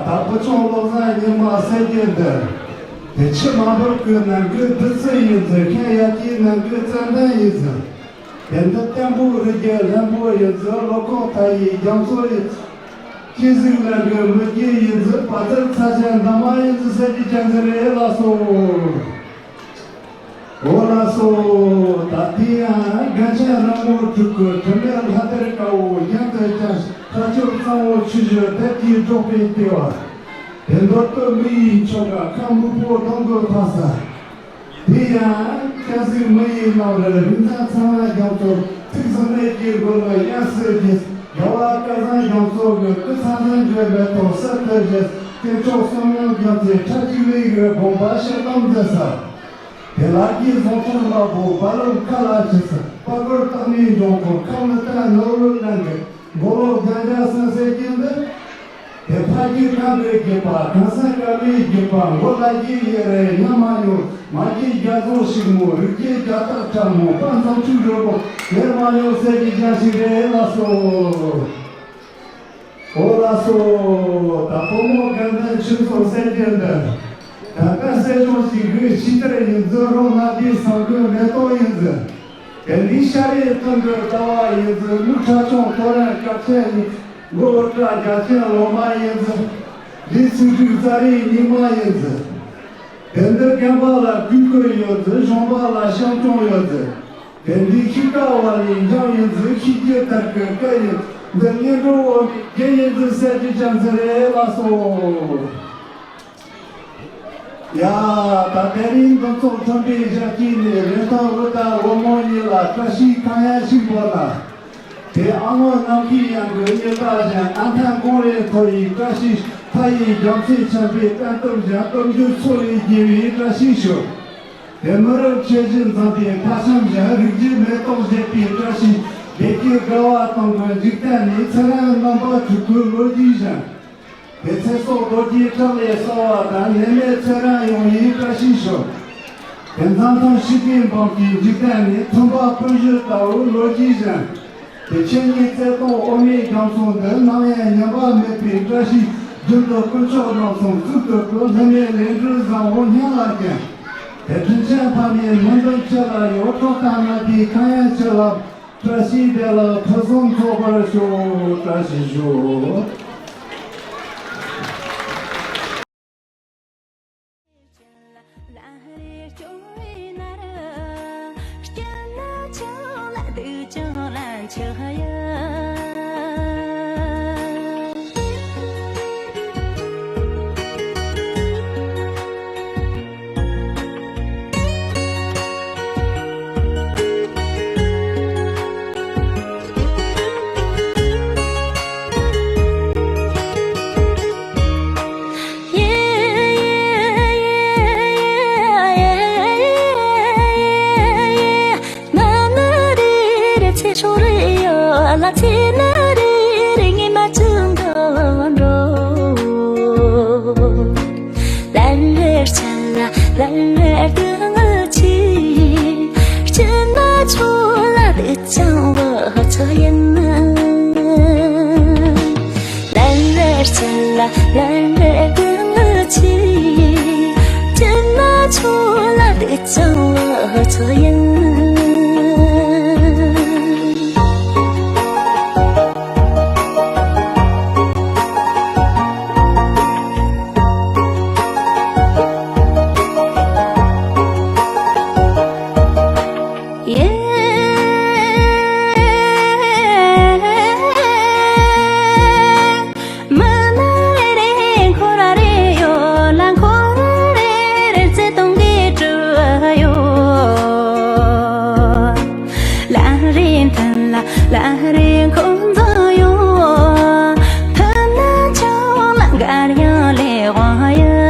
ད་བུ་ཆུང་བློ་བཟང་ཉི་མ་ཟེར་རྒྱུ་འདི། དེ་ཕྱི་མ་འབུར་གི་ནང་གི་བདུད་རྩི་ཡིན་ཟིན། ཤིང་ཡ་གིའི་ནང་གི་ཙན་དན་ཡིན་ཟིན། དེ་འདི་བརྟན་པོ་རི་རྒྱལ་ལྷན་པོ་ཡིན་ཟིན། ལོ་ཁོག་ཐ་ཡི་རྒྱ་མཚོ་ཡིན། སྐྱེ་གཟུགས་ནང་གི་མི་རྒྱུད་ཡིན་ཟིན། བ་ཚར་ཚ་ཅན་འདབ་མ་ཡིན་ཟིན་ཟེར་རྒྱུ་ཅང་ཟིན་རེད་ལགས་སོ། འོ་ལགས་སོ། ད་དེ་ཡང་རྒན་ཆེན་རིན་པོ་དྲུག་གི་དྲི་མེད་ལྷ་གཏེར་དཀར་པོ་རྒྱན་དུ་བསྐྱངས། ལྷ་ཆོས་གཙང་བོ་ཆུ་བཞི་དེབ་ཀྱིས་སྒྲོག་པའི་ལྟེ་བ། དེ་མདོ་སྟོད་མི་ཡི་ཆོལ་ཁ་ཁམས་སྨུག་པོ་གདོང་གི་ཕ་ས། དེ་ཡང་སྐྱ་གཟིག་མི་ཡི་རྣམ་རིག་རིག་འཛིན་ཚངས་དབྱངས་རྒྱ་མཚོ། ཐུགས་བསམ་མེད་ཀྱི་མགོན་པོ་དབྱངས་སུ་རྒྱས། རྒྱལ་བ་སྐལ་བཟང་རྒྱ་མཚོ་གི་སྐུ་ཚང་ཚང་བརྗོད་པའི་ཐོག་གསར་དུ་བཞད། སྟེང་ཕྱོགས་གསུམ་ཡང་རྒྱ་མཚོའི་ཁྲ་ཐིག་ལེ་གི་དགོངས་པ་བཤད་གཏམ་མཛད་ས། དེ་ལ་རྒྱའི་བཟང་ཕྱོགས་ལ་བོ་བ་ལུ་ཁ་ལ་ཆི་སི་པ་གུར་སྟག་མའི་འབྱུང་ཁུངས་ཁ་མི་ལྟ་ནོར་ལུགས་ལ་འགྲིག་མགོ་ལོག་རྒྱ་འཇའ་སེང་སེ་གྱིན་འདི། དེ་ཕ་གི་གང་གི་རྒྱུད་པ་གང་སེང་དཀར་མའི་རྒྱུད་པ་མགོ་ལ་རྒྱུད་ཡེ་རེ་ཉམས་མ་མྱོང་མ་རྒྱུད་རྒྱ་བཟང་ཞིག་མོ་རིགས་རྒྱུད་རྒྱ་སྟག་ཁྲ་མོ་པ་འཛམ་ཆུ་རོལ་པོ་ཡེ་མ་མྱོང་སེ་གི་རྒྱ་ཞིག་རེད་ལ་སོ། ཨོ་ལ་སོ། ད་བུ་མོ་དགའ་ལྡན་ཆོས་ཚོགས་སེ་གྱིན་འདི། ད་ཀ་སེ་ཆུང་ཞིག་གི་ཤི་དར་ཡིན་ཟི་རོ་ང་དེའི་སང་གི་མེ་ཏོག་ཡིན་ཟི། དེ་འདི་ཤ་རེ་ཐང་གི་ལྟ་བ་ཡིན་ཟི་མུ་ཁྲ་ཆུང་ཐོ་རེང་དཀར་ཆེན་ཡིན། མགོ་བོ་སྐྲ་རྒྱ་ཆེན་ལོ་མ་ཡིན་ཟི། འདི་ཚིག་འབྲུ་རྩ་རེ་ཉི་མ་ཡིན་ཟི། དེ་འདི་རྒན་པ་ལ་གུས་བཀུར་ཡོད་ཟི་གཞོན་པ་ལ་བྱམས་སྐྱོང་ཡོད་ཟི། དེ་འདི་ཤི་ཀ་བ་ལི་འཇམ་ཡིན་ཟི་ཤི་རྒྱུ་དར་གི་ཀ་ཡིན། འདི་གཉེན་གྲོགས་འོ་མི་རྒྱན་ཡིན་ཟི་ཟེར་གྱི་ཅན་ཟི་རེད་ལ་སོ། ཡ། ད་དེ་རིང་འདུ་ཚོགས་ཚོགས་པའི་ཞབས་ཕྱི་ནས་རིན་ཐང་བུ་དང་བུ་མོ་གཉིས་ལ་བཀྲ་ཤིས་ཁང་ཡ་ཞིག་འབོད་ན། དེ་ཨ་ནོ་ནམ་མཁའི་དབྱངས་ཀྱི་གཉེར་པ་བཞིན་ཨ་མཐའ་གངས་རིའི་མཐོ་ཡི་བཀྲ་ཤིས་མཐའ་ཡི་རྒྱ་མཚོའི་ཆེན་པོའི་གཏན་སྟོབས་བཞིན་སྟོབས་འབྱོར་མཚོ་ལས་རྒྱས་པའི་བཀྲ་ཤིས་ཤོག་དེ་མི་རབས་ཆེ་བཞི་འཛོམས་པའི་མཐའ་ཆམ་བཞིན་རིགས་རྒྱུད་མེ་ཏོག་བཞད་པའི་བཀྲ་ཤིས་བདེ་སྐྱིད་དགའ་བ་དང་གི་འཇིག་རྟེན་ནས་ཚེ་རིང་རྣམ་པ་དྲུག་པོའི་ལོ་རྒྱུས་བཞིན། དེ་ཚེ་སྲོག་རྡོ་རྗེའི་བྲག་ལས་གསལ་བ་དང་ནད་མེད་ཚེ་རིང་ཡོང་བའི་བཀྲ་ཤིས་ཤོག་དེ་མཚན་མཐོང་ཤི་ཀའི་འབངས་ཀྱི་འཇིག་རྟེན་ནས་མཐུན་པ་ཀུན་ཞི་ལྟ་བུའི་ལོ་རྒྱུས་བཞིན། དེ་ཆོས་ཉིད་བརྩེ་དུང་དབུ་མའི་རྒྱ་མཚོ་འདི་ནམ་ཡང་ཉམས་པ་མེད་པའི་བཀྲ་ཤིས་རྒྱུན་དུ་དཀོན་མཆོག་རྣམ་གསུམ་གཙུག་ཏུ་བཀུར་ལྷད་མེད་ལས་འབྲས་བཟང་པོ་སྙིང་ལ་བརྒྱན། དེ་དྲིན་ཅན་ཕ་མའི་སྨོན་འདུན་ཆེ་ལ་ཡོད་ཁྲོ་དང་ན་དེའི་གང་ཡང་ཆེ་ལ། བཀྲ་ཤིས་བདེ་ལེགས་ཕུན་སུམ་ཚོགས་པར་ཤོག་བཀྲ་ཤིས་ཤོག་ཚེ་སྲོག་རེ་ཡོད་ལ་ཚེ་ན་རེ་རེ་ངེས་མ་བྱུང་དོན་འགྲོ། ལན་རེར་ཆད་ལ་ལན་རེར་དུ་ངུ་ཆི། སྐྱིད་ན་ཆོག་ལ་དུ་ཅང་བུ་ཚོ་ཡིན། ལན་རེར་ཆད་ལ་ལན་རེར་དུ་ངུ་ཆི། སྐྱིད་ན་ཆོག་ལ་དུ་ཅང་བུ་ཚོ་ཡིན། ལན་རེ་མཐུན་ལ་ལན་རེ་འཁོན་འཛིན་ཡོད། མཐུན་ན་ཆོག་ལ་འགར་ཡང་ལས་དབང་ཡོད།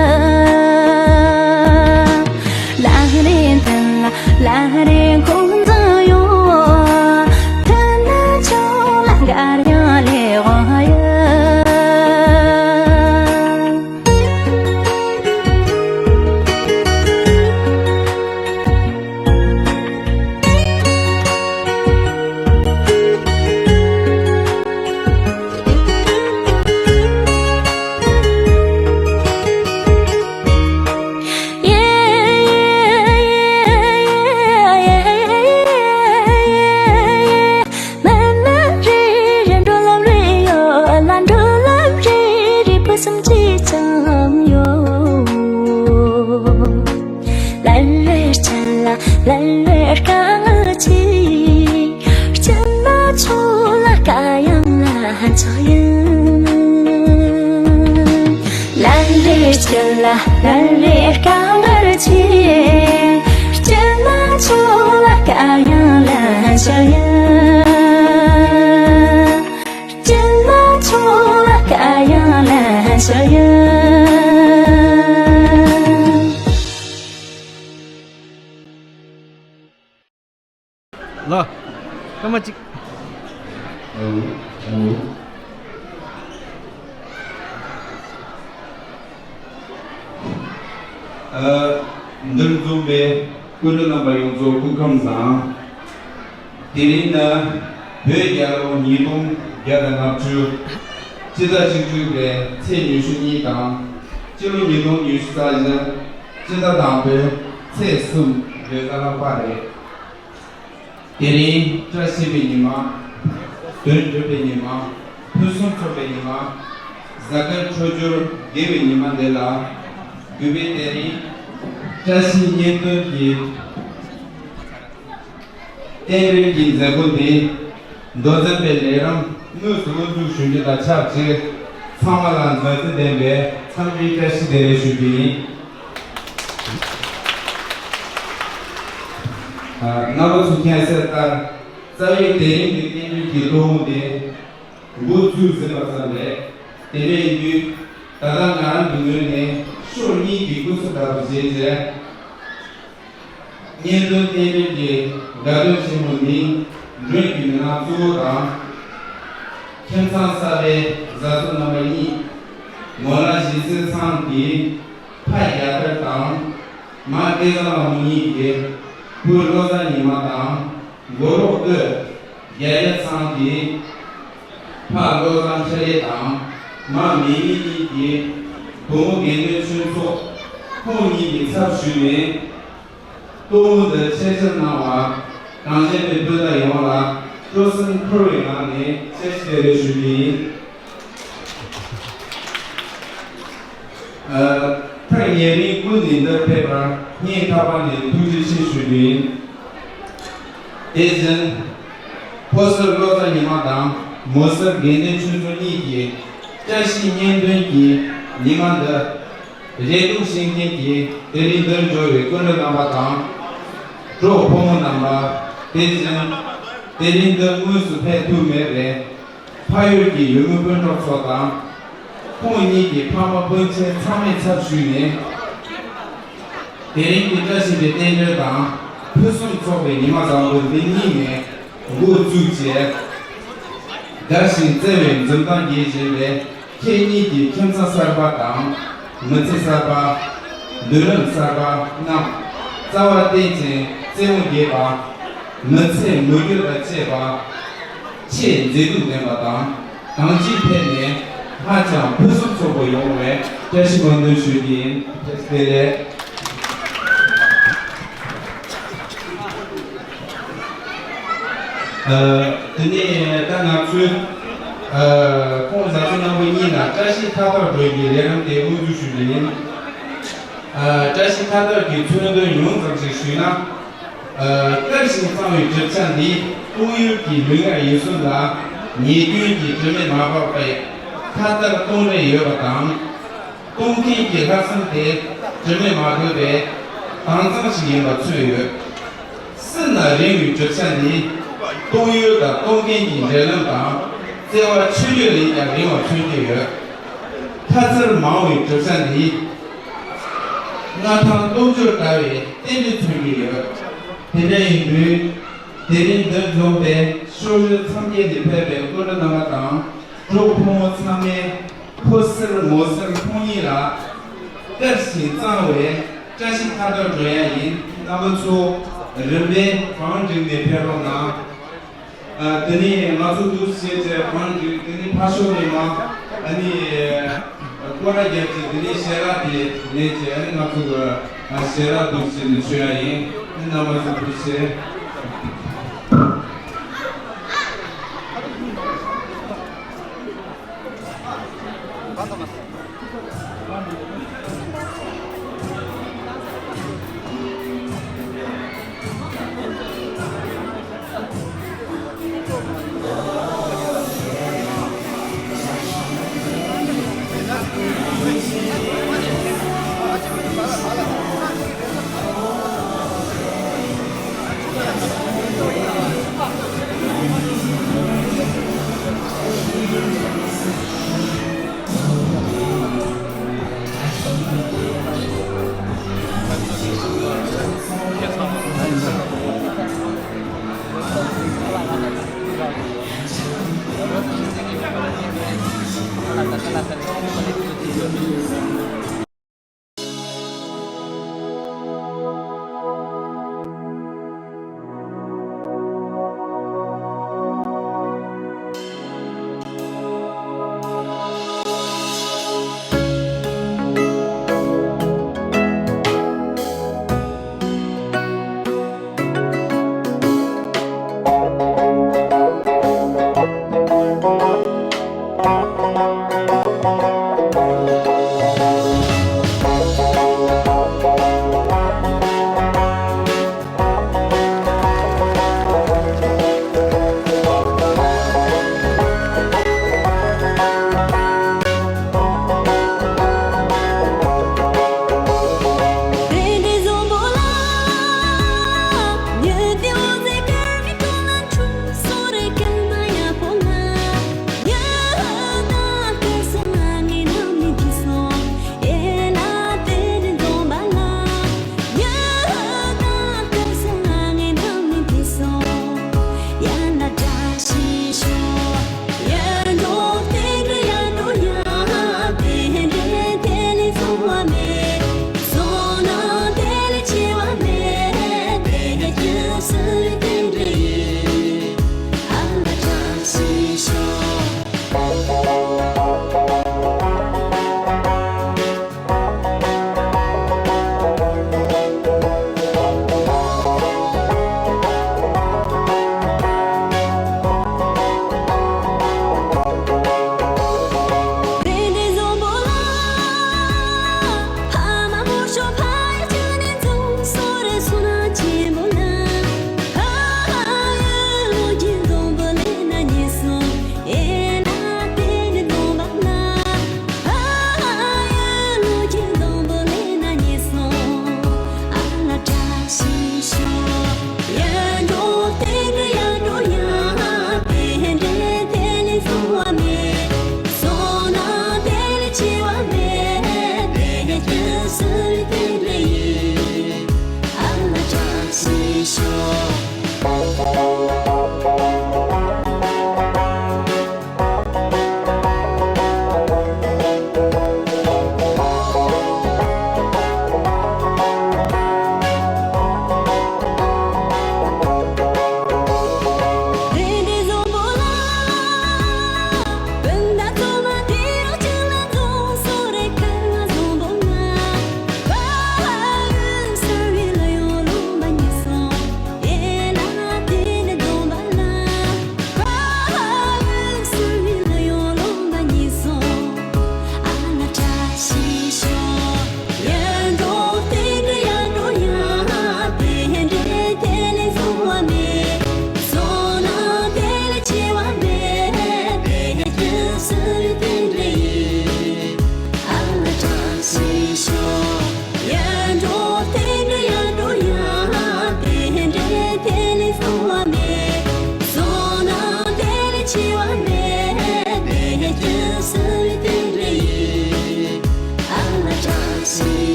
ལན་རེ་མཐུན་ལ་ལན་རེ་འཁོན་འཛིན་ཡོད། མཐུན་ན་ཆོག་ལ་འགར་ཡང་ལས་དབང་ཡོད། མི་མི་རེ་རེ་འགྲོ་ལམ་རེ་ཡོད་ལ། འགྲོ་ལམ་རེ་རེ་བུ་གསུམ་གཅིག་ཙམ་ཡོད། ལན་རེར་ཆད་ལ་ལན་རེར་དཀའ་ངལ་ཆེ། སྐྱིད་ན་ཆོག་ལ་དཀའ་ཡང་ལན་ཆོག་ཡིན། ལན་རེར་སྐྱིད་ལ་ལན་རེར་དཀའ་ངལ་ཆེ། སྐྱིད་ན་ཆོག་ལ་དཀའ་ཡང་ལན་ཆོག་ཡིན། སྐྱིད་ན་ཆོག་ལ་དཀའ་ཡང་ལན་ཆོག་ཡིན། ལ། སྐར་མ་གཅིག་ཨ། འདིར་འཛོམས་པའི་སྐུ་མགྲོན་རྣམ་པ་ཡོངས་རྫོགས་སྐུ་ཁམས་བཟང་། དེ་རིང་ནི་བོད་རྒྱལ་ལོ་ཉིས་སྟོང་བརྒྱ་དང་ལྔ་བཅུ། སྤྱི་ཟླ་བཅུ་དྲུག་པའི་ཚེས་ཉི་ཤུ་གཉིས་དང་། སྤྱི་ལོ་ཉིས་སྟོང་ཉི་ཤུ་རྩ་བཞི། སྤྱི་ཟླ་དང་པོའི་ཚེས་གསུམ་རེས་གཟའ་ལྷག་པ་རེད། དེ་རིང་བཀྲ་ཤིས་པའི་ཉི་མ། དོན་འགྲུབ་པའི་ཉི་མ། ཕུན་སུམ་ཚོགས་པའི་ཉི་མ། གཟའ་སྐར་འཕྲོད་སྦྱོར་དགེ་བའི་ཉི་མ་འདི་ལ། གུས་པས་དེ་རིང་བཀྲ་ཤིས་གཉེན་སྟོན་གྱི་རྟེན་འབྲེལ་གྱི་མཛད་སྒོ་འདི་མདོ་འཛིན་པའི་ལས་རིམ་དངོས་སུ་དབུ་འཛུགས་ཞུ་རྒྱུ་དང་ཆབས་ཅིག་ཚང་མ་ལ་མཛའ་བརྩེ་ལྡན་པའི་འཚམས་འདྲིའི་བཀྲ་ཤིས་བདེ་ལེགས་ཞུ་རྒྱུ་ཡིན། རྣམ་པ་ཚོས་མཁྱེན་གསལ་ལྟར། རྩ་བའི་དེ་རིང་གི་རྟེན་འབྲེལ་གྱི་གཏོང་བ་དེ་འགོ་བཙུགས་ཟིན་པ་ཙམ་རེད། དེ་འདྲ་ཡིན་དུས། ད་ལྟ་ང་རང་གི་ངོས་ནས་ཕྱོགས་གཉིས་ཀྱི་སྐུ་ཚབ་ལྟ་བུ་བྱས་རྗེས། གཉེན་སྟོན་རྟེན་འབྲེལ་གྱི་དགའ་སྟོན་ཆེན་མོ་འདིའི་མགྲོན་གྱི་མི་སྣ་གཙོ་བོ་དང་། ཁྱིམ་ཚང་གསར་པའི་བཟའ་ཚོ་རྣམ་པ་གཉིས། མོ་ལ་གཞིས་རྩེ་ཚང་གི་ཕ་རྒྱལ་དར་དང་། མ་སྐལ་བཟང་ལྷ་མོ་གཉིས་ཀྱི་བུ་བློ་བཟང་ཉི་མ་དང་། མགོ་ལོག་སྟོད་རྒྱལ་རྒྱ་ཚང་གི་ཕ་བློ་བཟང་ཆ་ལེ་དང་། མ་མི་མི་གཉིས་ཀྱི་བུ་མོ་དགེ་འདུན་ཆོས་ཚོགས། ཁོང་གཉིས་ཀྱི་ཚབ་ཞུས་ནས། གཏོང་བ་འདི་ཆེད་བཅར་གནང་བ་གངས་ཅན་པའི་སྤུན་ཟླ་ཡོངས་ལ་སྤྲོ་སེམས་འཁོལ་བའི་ངང་ནས་བཀྲ་ཤིས་བདེ་ལེགས་ཞུ་རྒྱུ་ཡིན། ཨ། ཐག་ཉེ་རིང་ཀུན་ནས་འདིར་ཕེབས་པར་སྙིང་ཐག་པ་ནས་ཐུགས་རྗེ་ཆེ་ཞུ་རྒྱུ་ཡིན། དེ་བཞིན་ཕོ་གསར་བློ་བཟང་ཉི་མ་དང་མོ་གསར་དགེ་འདུན་ཆོས་ཚོགས་གཉིས་ཀྱི་བཀྲ་ཤིས་གཉེན་སྟོན་གྱི་ཉི་མ་འདི། རེ་སྒུག་བྱེད་མཁན་གྱི་དེ་རིང་འདིར་འབྱོར་བའི་སྐུ་མགྲོན་རྣམ་པ་དང་། གྲོགས་ཕོ་མོ་རྣམ་པ། དེ་བཞིན་དེ་རིང་འདིར་དངོས་སུ་ཕེབས་ཐུབ་མེད་པའི་ཕ་ཡུལ་གྱི་ཡུལ་མི་སྤུན་གྲོགས་ཚོ་དང་། ཁོང་གཉིས་ཀྱི་ཕ་མ་སྤུན་མཆེད་ཚང་མའི་ཚབ་ཞུས་ནས། དེ་རིང་གི་བཀྲ་ཤིས་པའི་རྟེན་འབྲེལ་དང་ཕུན་སུམ་ཚོགས་པའི་ཉི་མ་བཟང་པོ་འདི་ཉིད་ནས་འགོ་བཙུགས་རྗེས། དགའ་ཞིང་བརྩེ་བའི་འཛུམ་མདངས་རྒྱས་བཞིན་པའི་ཁྱེད་གཉིས་ཀྱི་ཁྱིམ་ཚང་གསར་པ་དང་། མི་ཚེ་གསར་པ། མདུན་ལམ་གསར་པ་རྣམས་རྩ་བ་བརྟན་ཅིང་རྩེ་མོ་རྒྱས་པ། མི་ཚེ་མུ་འགྱུར་དང་བཅས་པ། ཆེས་མཛེས་སྡུག་ལྡན་པ་དང་། གང་ཅིའི་ཐད་ནས་ཧ་ཅང་ཕུན་སུམ་ཚོགས་པ་ཡོང་བའི་བཀྲ་ཤིས་སྨོན་འདུན་ཞུ་རྒྱུ་ཡིན། བཀྲ་ཤིས་བདེ་ལེགས། ཨ། དེ་ནས་ད་ང་ཚོས། ཨ། ཁོང་བཟའ་ཚང་རྣམ་པ་གཉིས་ལ་བཀྲ་ཤིས་ཐ་ཐར་སྒྲོལ་གྱི་ལས་རིམ་དེ་དབུ་འཛུགས་ཞུ་རྒྱུ་ཡིན། ཨ། བཀྲ་ཤིས་ཐ་ཐར་གྱི་མཚོན་དོན་ཉུང་ཙམ་ཞིག་ཞུས་ན། ཨ། དཀར་ཞིང་གཙང་བའི་གྲུབ་ཆ་འདིས་གཏོང་ཡུལ་གྱི་ལུས་ངག་ཡིད་གསུམ་ལ་ཉེས་སྐྱོན་གྱི་དྲི་མས་མ་སྦགས་པའི་ཐ་ཐར་གཏོང་རེས་ཡོད་པ་དང་། གཏོང་མཁན་གྱི་ལྷག་བསམ་དེ་དྲི་མས་མ་གོས་པའི་དྭངས་གཙང་ཞིག་ཡིན་པ་མཚོན་ཡོད། སྲིད་ན་རིང་བའི་གྲུབ་ཆ་འདི་གཏོང་ཡུལ་དང་གཏོང་མཁན་གྱི་འབྲེལ་ལམ་དང་བརྩེ་བ་ཆོས་བརྒྱུད་ལས་ཀྱང་རིང་བ་མཚོན་གྱི་ཡོད། ཐ་ཚིར་མང་བའི་གྲུབ་ཆ་འདི་མངའ་ཐང་སྟོབས་འབྱོར་དར་བའི་རྟེན་འབྲེལ་མཚོན་གྱི་ཡོད། དེ་འདྲ་ཡིན་དུས་དེ་རིང་འདིར་འཛོམས་པའི་ཕྱོགས་བཞི་མཚམས་བརྒྱད་ནས་ཕེབས་པའི་སྐུ་མགྲོན་རྣམ་པ་དང་། གྲོགས་ཕོ་མོ་ཚང་མས་ཕོ་གསར་མོ་གསར་ཁོང་གཉིས་ལ་དཀར་ཞིང་གཙང་བའི་བཀྲ་ཤིས་ཐ་ཐར་སྒྲོལ་ཡ་ཡིན། རྣམ་པ་ཚོ་རིམ་པས་བང་སྒྲིག་ནས་ཕེབས་རོགས་གནང་། ཨ། དེ་ནས་ང་ཚོ་འདུག་སེ་བྱས་བྱས་བང་སྒྲིག་དེ་ནས་ཕར་ཕྱོགས་ནས་མ་ཨ་ནི་སྐོར་ར་བརྒྱབ་ཅིག་དེ་ནས་ཞལ་རས་དེ་ལེན་བྱས་ཨ་ནི་ང་ཚོ་གི་ཨ་ཞལ་རས་འདུག་སེ་ནས་མཆོད་ཡ་ཡིན། རྣམ་པ་ཚོ་འདུག་སེ།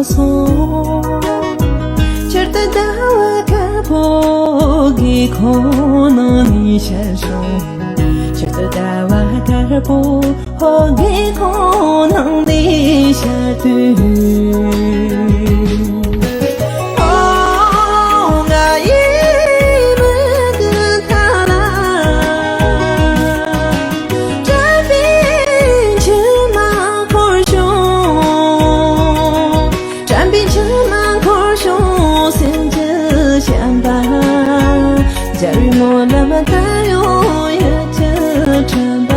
སོང་། ཆར་དུ་ཟླ་བ་དཀར་པོ་གི་ཁོང་ནང་ནས་ཤར་སོང་། ཆར་དུ་ཟླ་བ་དཀར་པོ་ཧོ་གི་ཁོང་ནང་ནས་ཤར་དུས། ཨོ་ང་ཡི་མིག་གི་མཐའ་ལ། དྲན་པའི་མཆི་མ་འཁོར་བྱུང་། དྲན་པའི་མཆི་མ་འཁོར་བྱུང་། སེམས་ཀྱི་བྱམས་པ། འཇའ་རིས་སྨོན་ལམ་ལྟར་ཡོང་ཡུལ་གྱི་དྲན་པ།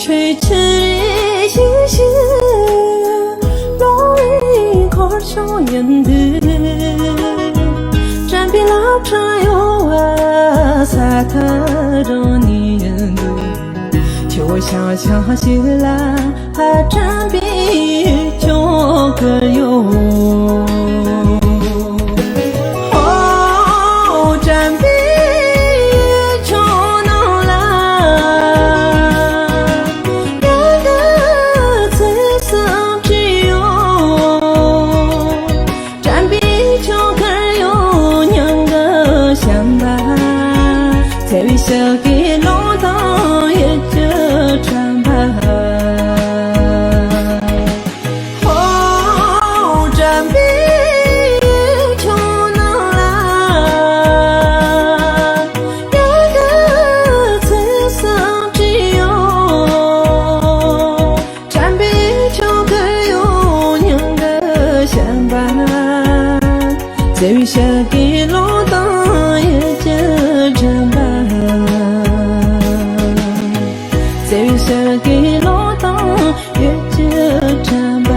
ཆོས་ཆེན་རེ་ཞིག་ཞིག་ལོ་བའི་འཁོར་བྱུང་ཡིན་དུས། དྲན་པའི་ལམ་འཕྲང་གཡོ་བ་ས་ཐག་རིང་ནས་ཡིན་དུས། ཆུ་བོ་ཤང་ཤང་ཞིག་ལ་དྲན་པའི་ཆུ་ཁོལ་ཡོང་། ཧོ་དྲན་པའི་ཆུ་ནང་ལ་ཡལ་ག་ཚིག་གསུམ་བྲིས་ཡོད། དྲན་པའི་ཆུ་ཁོལ་ཡོང་། མྱང་གི་བྱམས་པ། བརྩེ་བའི་ཞལ་གྱི་ཀློང་དང་ཡིད་ཀྱི་དྲན་པ། ཧོ་དྲན་པའི་ཆུ་ནང་ལ་ཡལ་ག་ཚིག་གསུམ་བྲིས་ཡོད། དྲན་པའི་ཆུ་ཁོལ་ཡོང་། མྱང་གི་བྱམས་པ། བརྩེ་བའི་ཞལ་གྱི་ཀློང་དང་ཡིད་ཀྱི་དྲན་པ། བརྩེ་བའི་ཞལ་གྱི་ཀློང་དང་ཡིད་ཀྱི་དྲན་པ།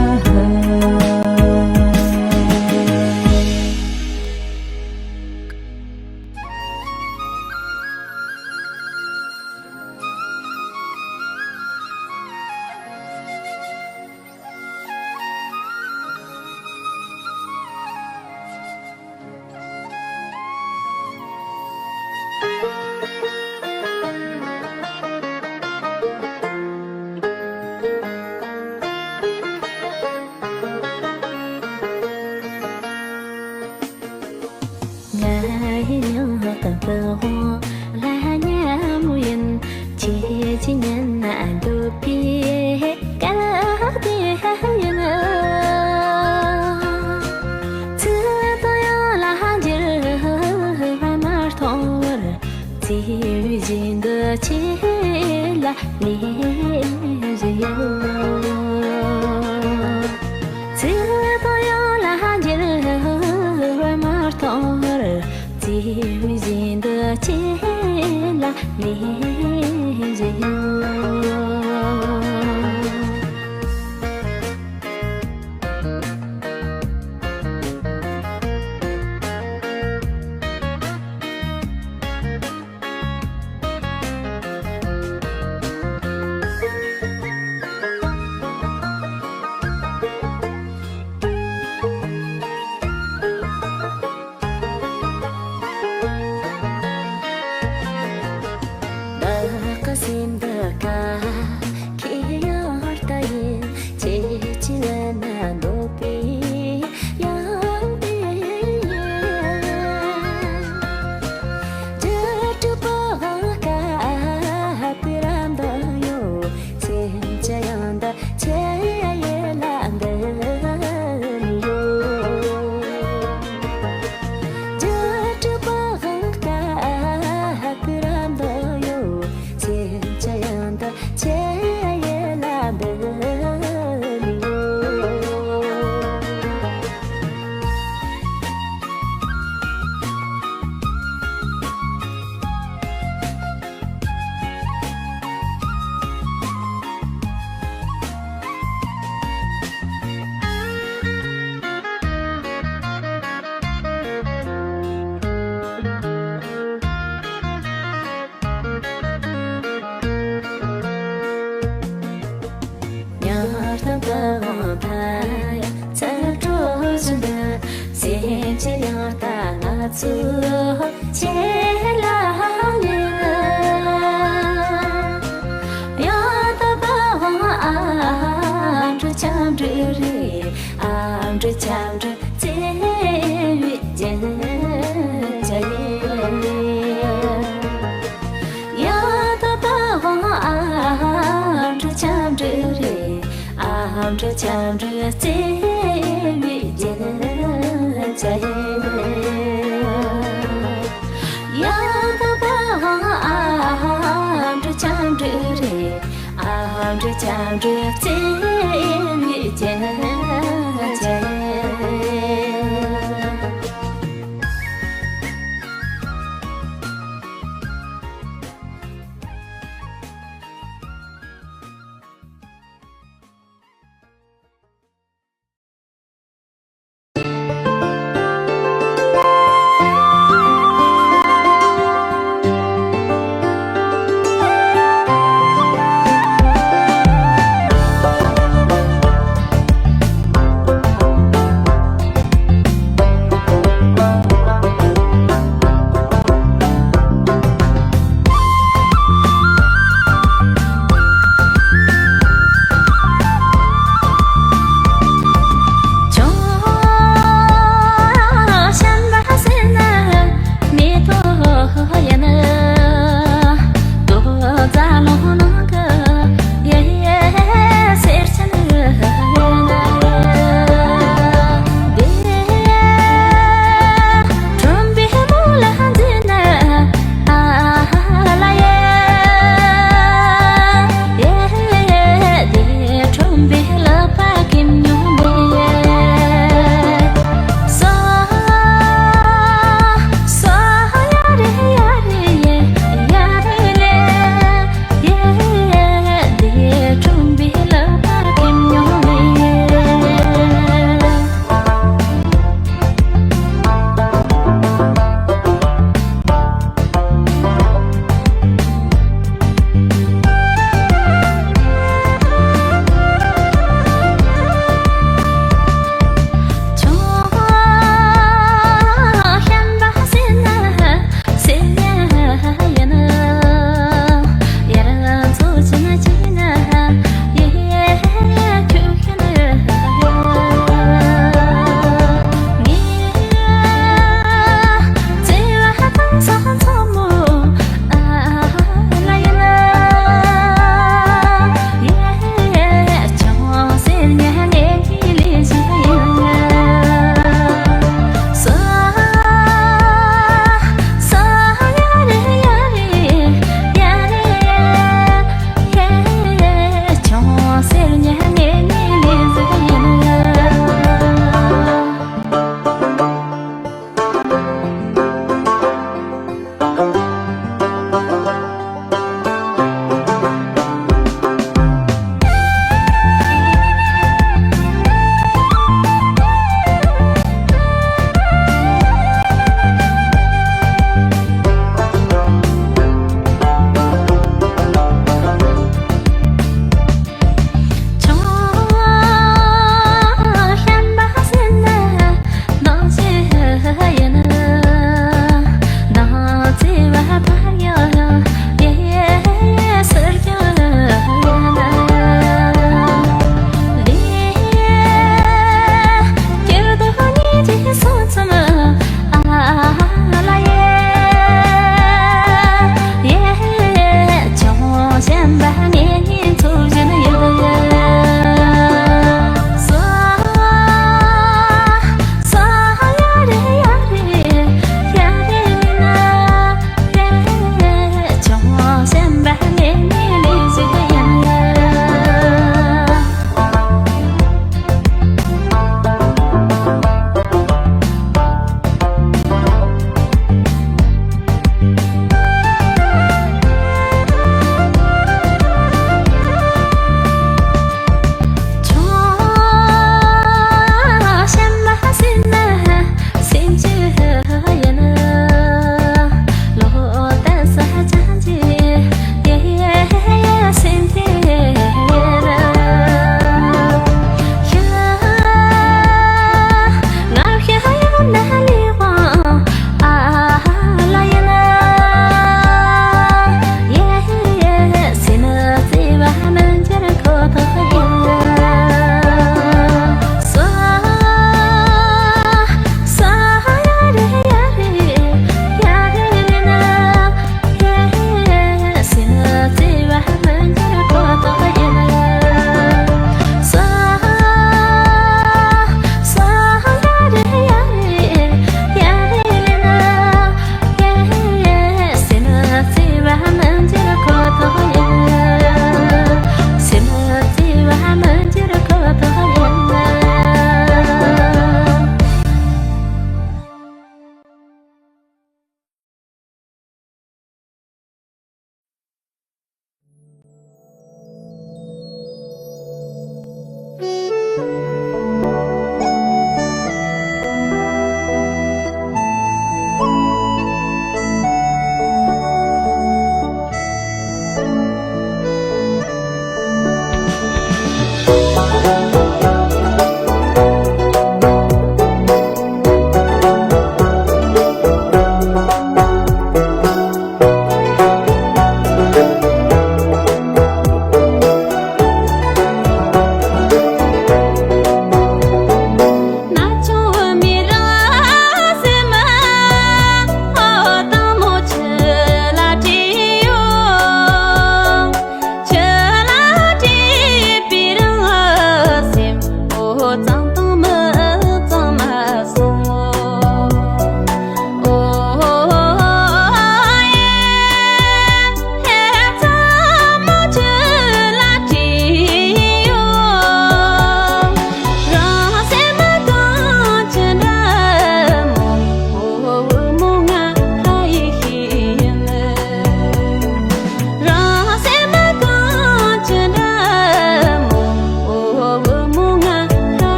ང་ཡི་སྙིང་གི་འདུ་བ་ལ་མཉམ་ཡིན། ཁྱེད་ཀྱི་ཉན་ན་འདོད་པའི་སྐད་དེ་ཡིན། ཚིག་དང་ཡང་ལ་འགྱུར་བ་མ་གཏོང་བར། བརྩེ་བའི་བཞིན་དུ་ཁྱེད་ལ་ལེན་བཞིན་ཡོད། ཚིག་དང་ཡང་ལ་འགྱུར་བ་མ་གཏོང་བར། བརྩེ་བའི་བཞིན་དུ་ཁྱེད་ལ་ལེན་བཞིན་ཡོད།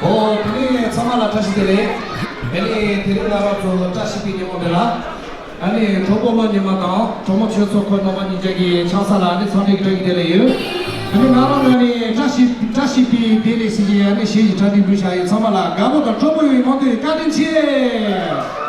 ཨོ། དེ་ནས་ཚང་མ་ལ་བཀྲ་ཤིས་བདེ་ལེགས། དེ་ནས་དེ་རིང་ང་རང་ཚོ་བཀྲ་ཤིས་པའི་ཉིན་མོ་འདི་ལ། ཨ་ནི་གྲོགས་པོ་བློ་ཉི་མ་དང་གྲོགས་མོ་ཆོས་ཚོགས་ཁོང་རྣམ་པ་གཉིས་ཀྱི་ཆང་ས་ལ་ཨ་ནི་འཚམས་འདྲི་བཀྲ་ཤིས་བདེ་ལེགས་ཡོད། ཨ་ནི་ང་རང་ཨ་ནི་བཀྲ་ཤིས་བཀྲ་ཤིས་པའི་བདེ་ལེགས་ཟེར་གྱི་ཨ་ནི་གཞས་ཀྱི་གྲ་སྒྲིག་འབུལ་བཞག་ཡོད། ཚང་མ་ལ་དགའ་པོ་དང་སྤྲོ་པོ་ཡོང་བའི་མང་ཐོས་བཀའ་དྲིན་ཆེ།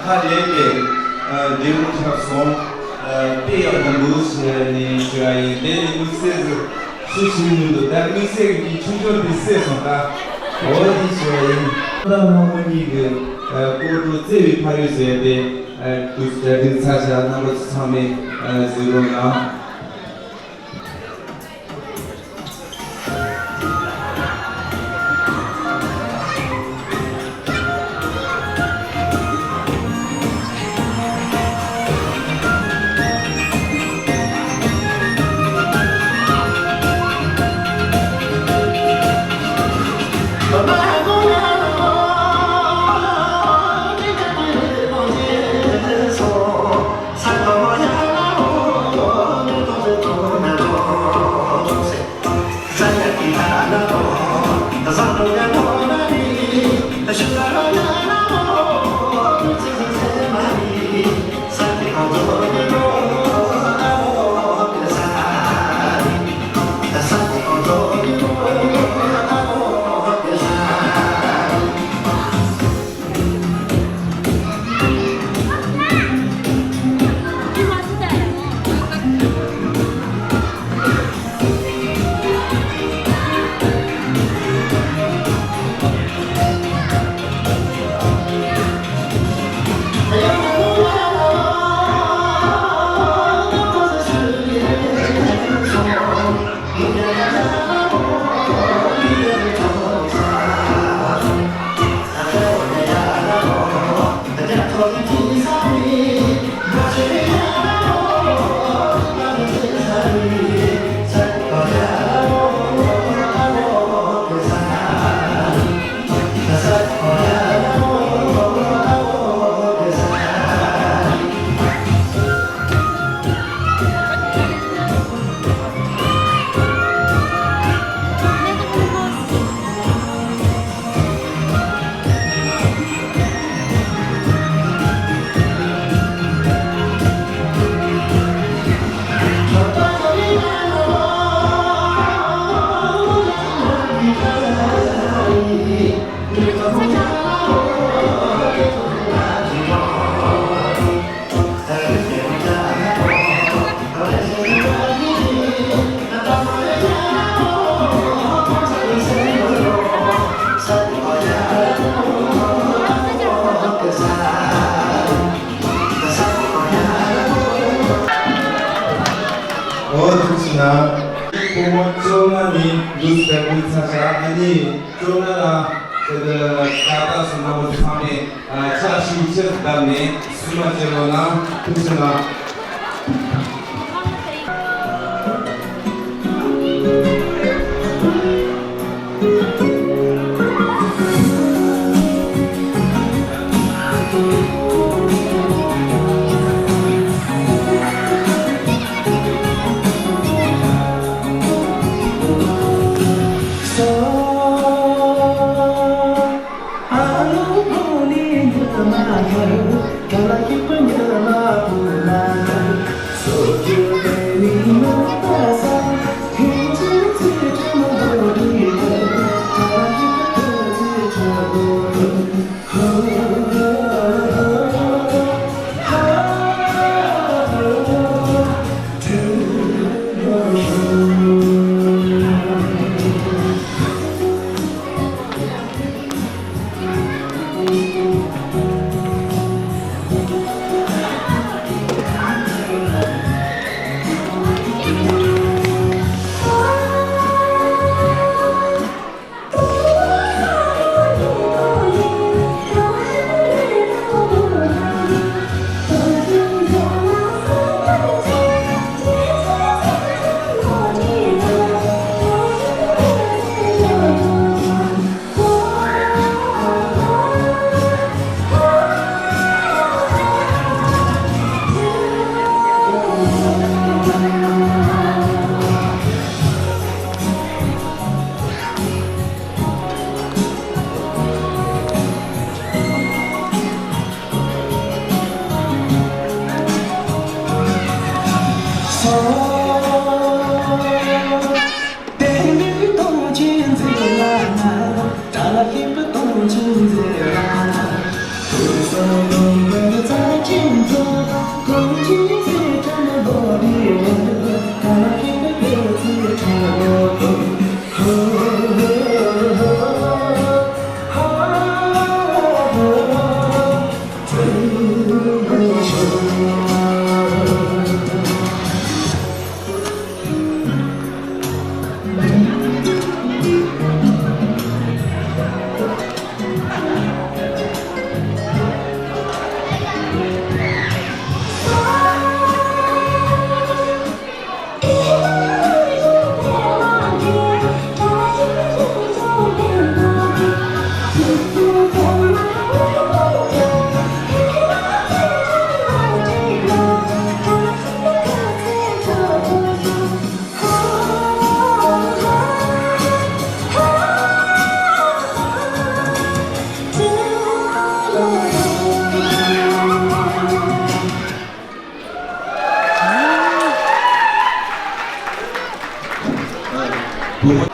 ཧ་ལས་པའི་ལེའུ་ཆགས་སོང་། དཔེ་ཡག་པོ་འདུག་ཟེར་ནས་ཞུ་བ་ཡིན། དེ་ནི་དམིགས་བསལ་གྱི་སུ་ཞིག་མི་འདུག་ད་དམིགས་བསལ་གྱི་ཆུང་ཆུང་དེ་བསད་སོང་ད། འོ་དེ་ཞུ་བ་ཡིན། ད་ལྷ་མོ་གཉིས་ཀྱི་སྐོར་བྲོ་བརྩེ་བའི་ཕ་ཡུལ་ཟེར་ཏེ་དུ་གྲ་སྒྲིག་ཚར་བཞག་རྣམ་པ་ཚོ་ཚང་མས་གཟིགས་རོགས་གནང་། འོ་ཐུགས་རྗེ་གནང་། སྐུ་ངོ་བཅོ་ལྔ་ནི་འདུག་སེ་བཀྲ་ཤིས་ཚ་ཤ་ཨ་ནི་བཅོ་ལྔ་ལ་ད་ལྟ་སུ་ནང་པ་ཚང་མས་ཕྱག་ཤུགས་ཆེར་བརྡབས་ནས་བསུ་མ་བྱེད་རོགས་གནང་། ཐུགས་རྗེ་གནང་། ཕུན་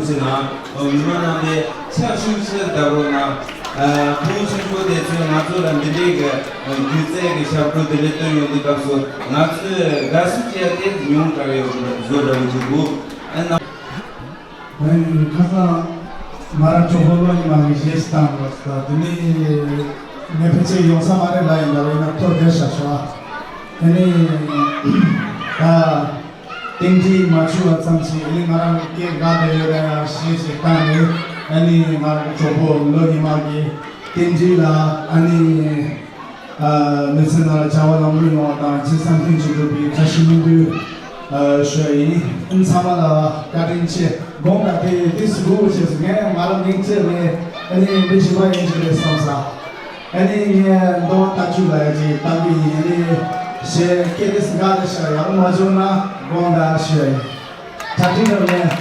ཚོགས་ལགས། མི་མང་རྣམ་པས་ཕྱག་ཤུགས་ཆེ་བརྡབ་རོགས་གནང་། ཁོང་ཆུང་ཆུང་དེ་ཚོས་ང་ཚོ་ལ་འདི་འདྲའི་གི་སྒྱུ་རྩལ་གྱི་ཞབས་བྲོ་དེ་འདྲ་སྟོན་ཡོང་དུས་སྐབས་སུ་ང་ཚོས་དགའ་བསུ་བྱས་ཏེ་མྱོང་དྲགས་ཡོད་བཟོ་འདྲ་བོ་འདུག་གོ། ཨ་ན། ཁ་སང་ང་རང་གྲོགས་པོ་བློ་ཡིན་མ་གི་གཞས་ཤིག་བཏང་བ་ས་དེ་ནི་ངས་ཕལ་ཆེར་ཡོང་ས་མ་རེད་ལབ་ཡིན་ལབ་ཡིན་ན་ཐོ་རྒྱལ་ཤ་ཤ་བ། ཨ་ནི་ད། ཏིང་འཛིན་མ་བྱུང་བ་ཙམ་ཞིག་ཨ་ནི་ང་རང་གི་སྐད་དགའ་བསྡད་ཡོད་ན་ཡང་ཞེས་ཞིག་བཏང་ནས། ཨ་ནི་ང་རང་གི་གྲོགས་པོ་ལོ་ཉི་མ་གི་ཏིང་འཛིན་ལ་ཨ་ནི་མི་ཚེ་ནང་ལ་བྱ་བ་ལམ་ལྷོང་ཡོང་བ་དང་ཅི་བསམ་དོན་ཅི་འགྲུབ་པའི་བཀྲ་ཤིས་སྨོན་འདུན་ཞུ་ཡ་ཡིན། ཨ་ནི་ཚང་མ་ལ་བཀའ་དྲིན་ཆེ། དགོངས་དག་དེ་དུས་སུ་སྒུག་བྱས་སུ་ངས་ང་རང་མིང་ཚེ་ལས་ཨ་ནི་མི་གཞན་པ་ཡིན་གྱི་རེད་བསམ་ས། ཨ་ནི་ངས་མདོ་བ་ལྟ་ཅུ་ལ་ཡ་ཅིག་བཏང་གི་ཡིན། ཨ་ནི་ཞེས་སྐད་དེ་སི་ག་དེ་ཤ་ཡག་མ་བྱུང་ན་དགོངས་དག་ཞུ་ཡ་ཡིན། གྲ་སྒྲིག་རབ་ལས།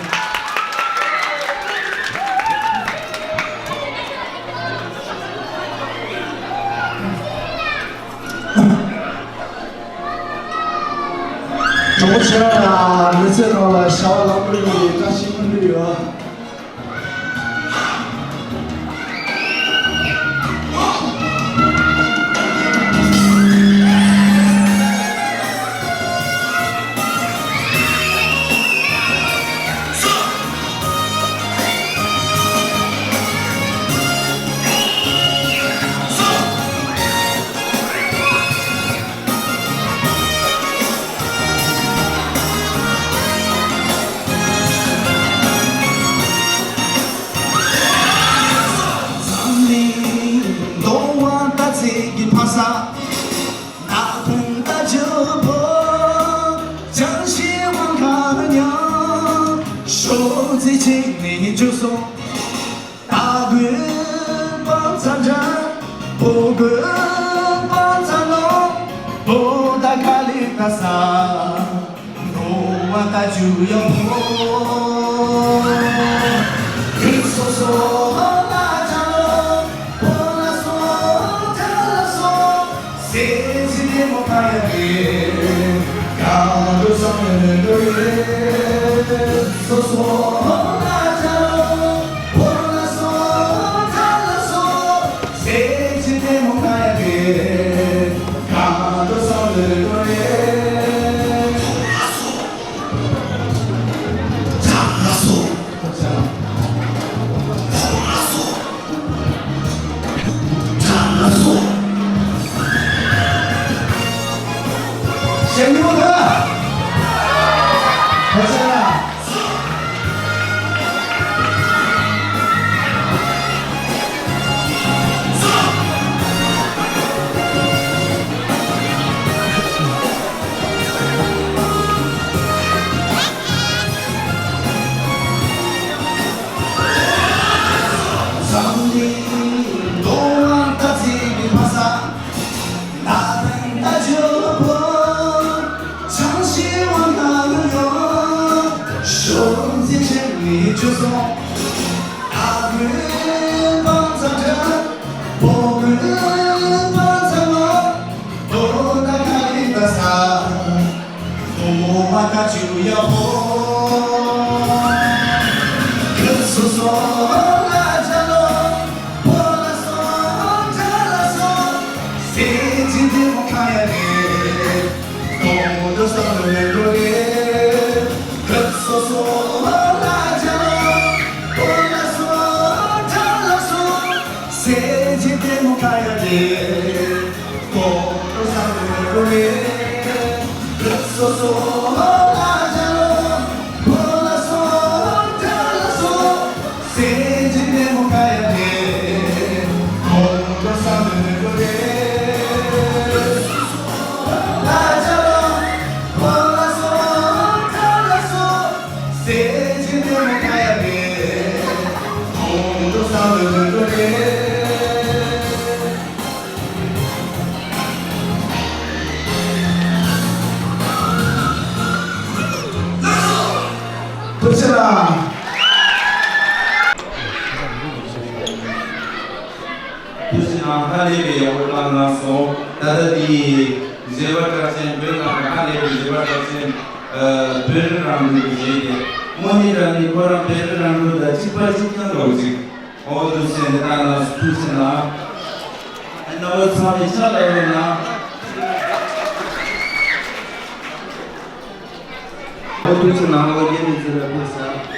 གྲོགས་པོ་ཁྱེད་རང་ལ་མི་ཚེ་ནང་ལ་བྱ་བ་ལམ་འགྲོ་ཡོད་པའི་བཀྲ་ཤིས་སྨོན་འདུན་ཡོད། འཛམ་གླིང་འདུ་བ་ལྟ་ཚིག་གི་ཕ་ས། ད་དུང་ད་ཇོ་བོ་ཅང་ཤེས་དབང་ག་ཉང་ཤོག་རྩེ་གཅིག་ནས་བཅུ་གསུམ། ད་དགོན་པ་ཚ་འདྲ་བོ་དགོན་པ་ཚ་ནོ་བོ་ད་ག་ལེ་ད་ས། འགྲོ་བ་ལྟ་ཇུ་ཡ་བོ། ཁྱེད་སོ་སོ་ལ་ཇ་ལོ། བོ་ལ་སོ་ཇ་ལ་སོ། སེ་ཇི་དེ་མོ་ཁ་ཡ་རེ། ག་འགྲོ་སང་ལེ་འགྲོ་རེ། སོ་སོ་ལ་ཇ་ལོ། བོ་ལ་སོ་ཇ་ལ་སོ། སེ་ཇི་དེ་མོ་ཁ་ཡ་རེ། ག་འགྲོ་སང་ལེ་འགྲོ་རེ། འཛམ་གླིང་འདུ་བ་ལྟ་ཚིག་གི་ཕ་ས། ད་ཐེངས་ད་ཇོ་བོ་ཅང་ཤེས་དབང་ག་ལུ་ཡོ། ཤོག་རྩེ་གཅིག་ནས་བཅུ་གསུམ། ཨ་དགོན་པ་ཚ་འདྲ་བོ་དགོན་པ་ཚ་ནོ་བོ་ད་ག་ལེ་ད་ས། འགྲོ་བ་ལྟ་ཇུ་ཡ་བོ། ཁྱེད་སོ་སོ་ལ་ཇ་ལོ། བོ་ལ་སོ་ཇ་ལ་སོ། སེ་ཇི་དེ་མོ་ཁ་ཡ་རེ། འགྲོ་འགྲོ་སང་ལེ་འགྲོ་རེ། ཁྱེད་སོ་སོ་ལ་ཇ་ལོ། བོ་ལ་སོ་ཇ་ལ་སོ། སེ་ཇི་དེ་མོ་ཁ་ཡ་རེ། ཐུགས་རྗེ་གནང་། ཐུགས་རྗེ་གནང་། ཧ་ལས་པའི་ཡག་པོ་བཏང་གནང་སོང་། ད་ལྟ་དེ་བཞད་པ་གྲགས་ཅན་བོད་ནང་གི་ཧ་ལས་པའི་བཞད་པ་གྲགས་ཅན་བོད་རིགས་རང་ལུགས་ཀྱི་གཞས་དེ་དངོས་གནས་དྲང་གནས་ཁོ་རང་བོད་རིགས་རང་ལུགས་དང་གཅིག་པ་གཅིག་རྐྱང་འདྲ་བོ་ཅིག་འོ་འདུག་སེ་འདི་ལྟར་ལ་ཐུགས་རྗེ་གནང་། རྣམ་པ་ཚང་མས་ཕྱག་ལ་འོས་ན། འོ་ཐུགས་རྗེ་གནང་། འོ་རྒྱན་མི་ཚེ་ལ་ཕུལ་ས།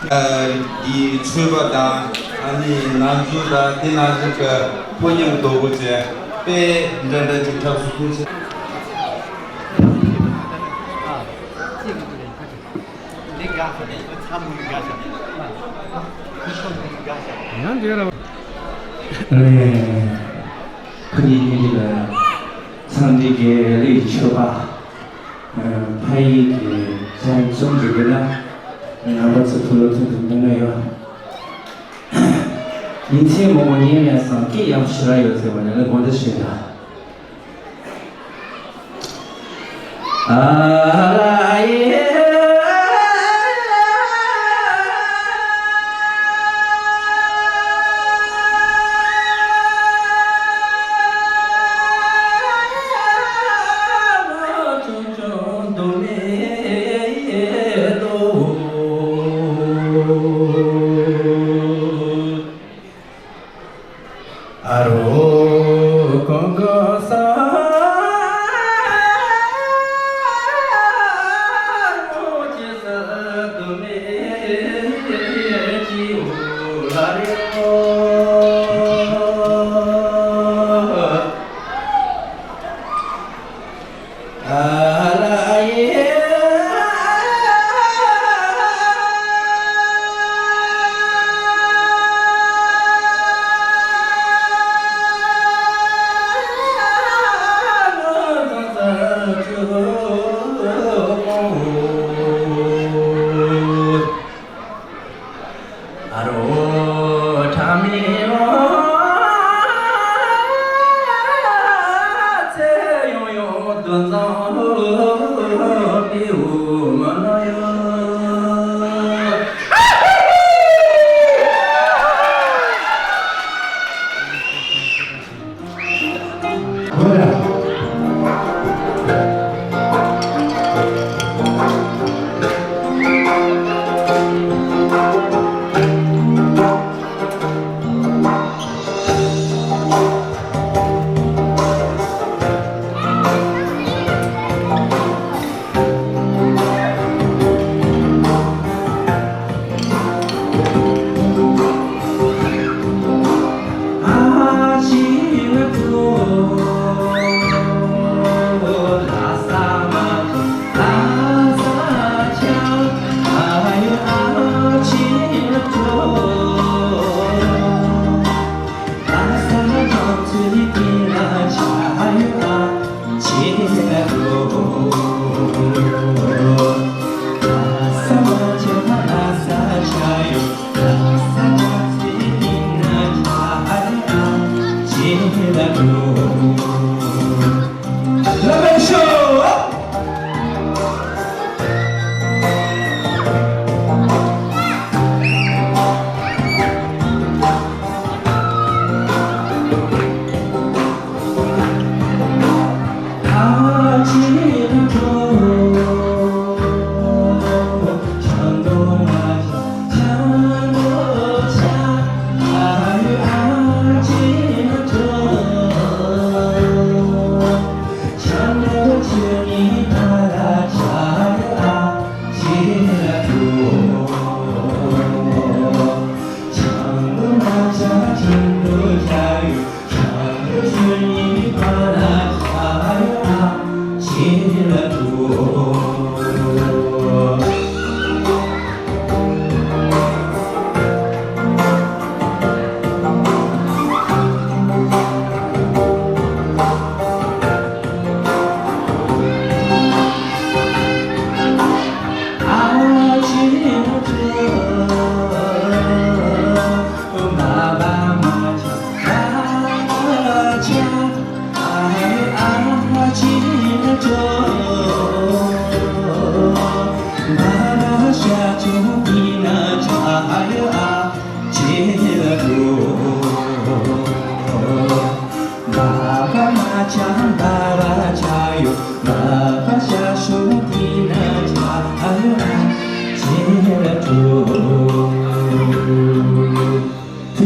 ཨ། འདིའི་མཆོད་པ་དང་ཨ་ནི་ནང་འཛུལ་དང་དེ་ནང་བཞིན་གྱི་ཕོ་ཉ་གི་རྡོག་པོ་བཅས་དཔེ་འདྲ་འདྲ་ཅིག་འཁྲབ་སུ་ཐུགས་ཆེ། ཡང་འདི་ར། ཨ་ནི་ཁ་ཉིན་ཉིན་འདི་ལ་འཚམས་འདྲི་དགེ་ལེགས་མཆོད་པ། ཕ་ཡུལ་གྱི་ཚོང་གཙོ་འགྲོ་དགོས་ན། རྣམ་པ་ཚོ་ཐུགས་ལ་ཐུགས་སུ་མི་ངེས་ཡོད། ཉིན་མཚན་མང་པོ་ཉལ་མེད་སང་སྐད་ཡག་པོ་ཞེ་དྲག་ཡོད་ཟེར་བ་ནི་ལ་དགོངས་དག་ཞུ་ཡ།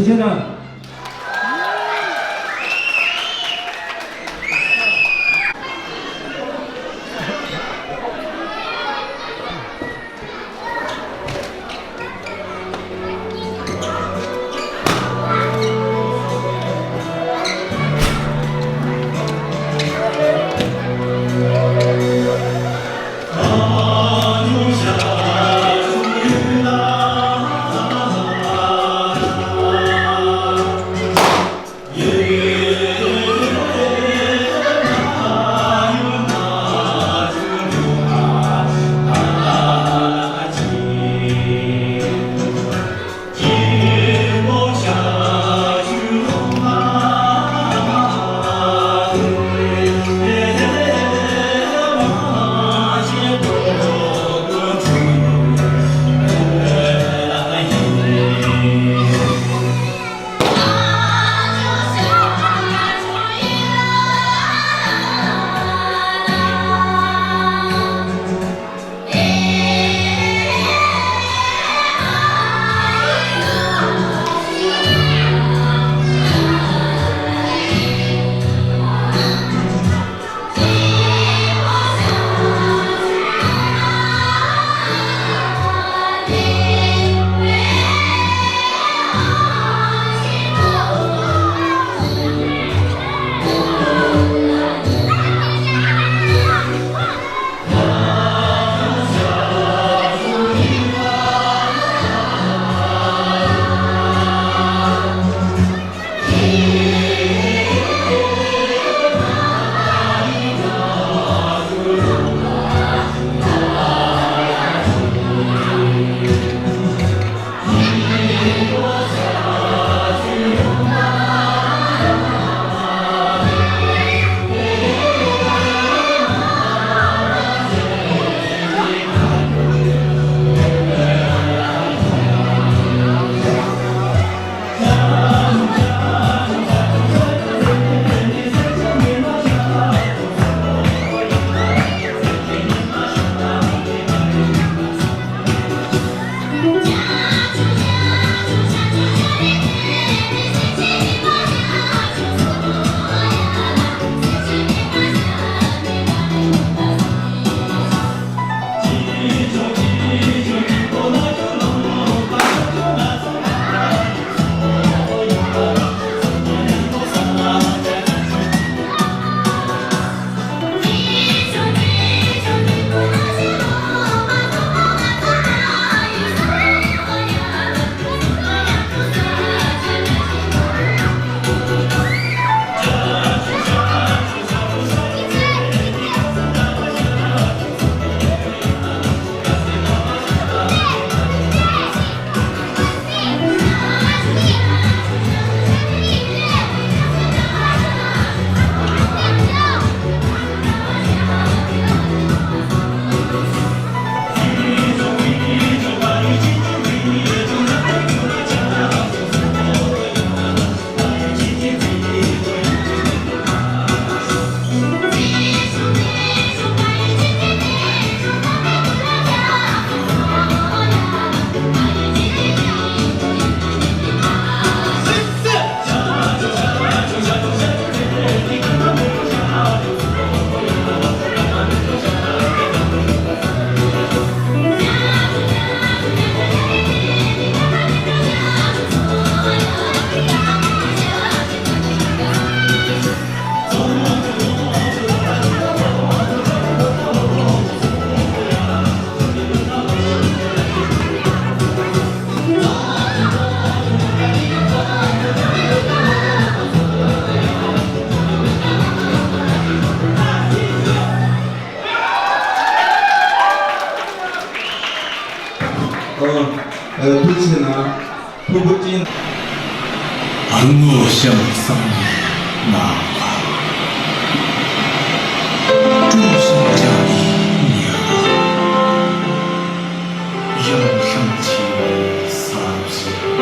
ཁྱེད་རང་། ཨ། ཨ། ཐུགས་རྗེ་གནང་། ཕུར་བུ་ཅན། ཨ་ནུ་ཞང་སང་ནང་ལ། ཀྲུང་ཞང་རྒྱ་མི་ཉ། ཡང་ལྷང་ཆེ་ས་བཞི།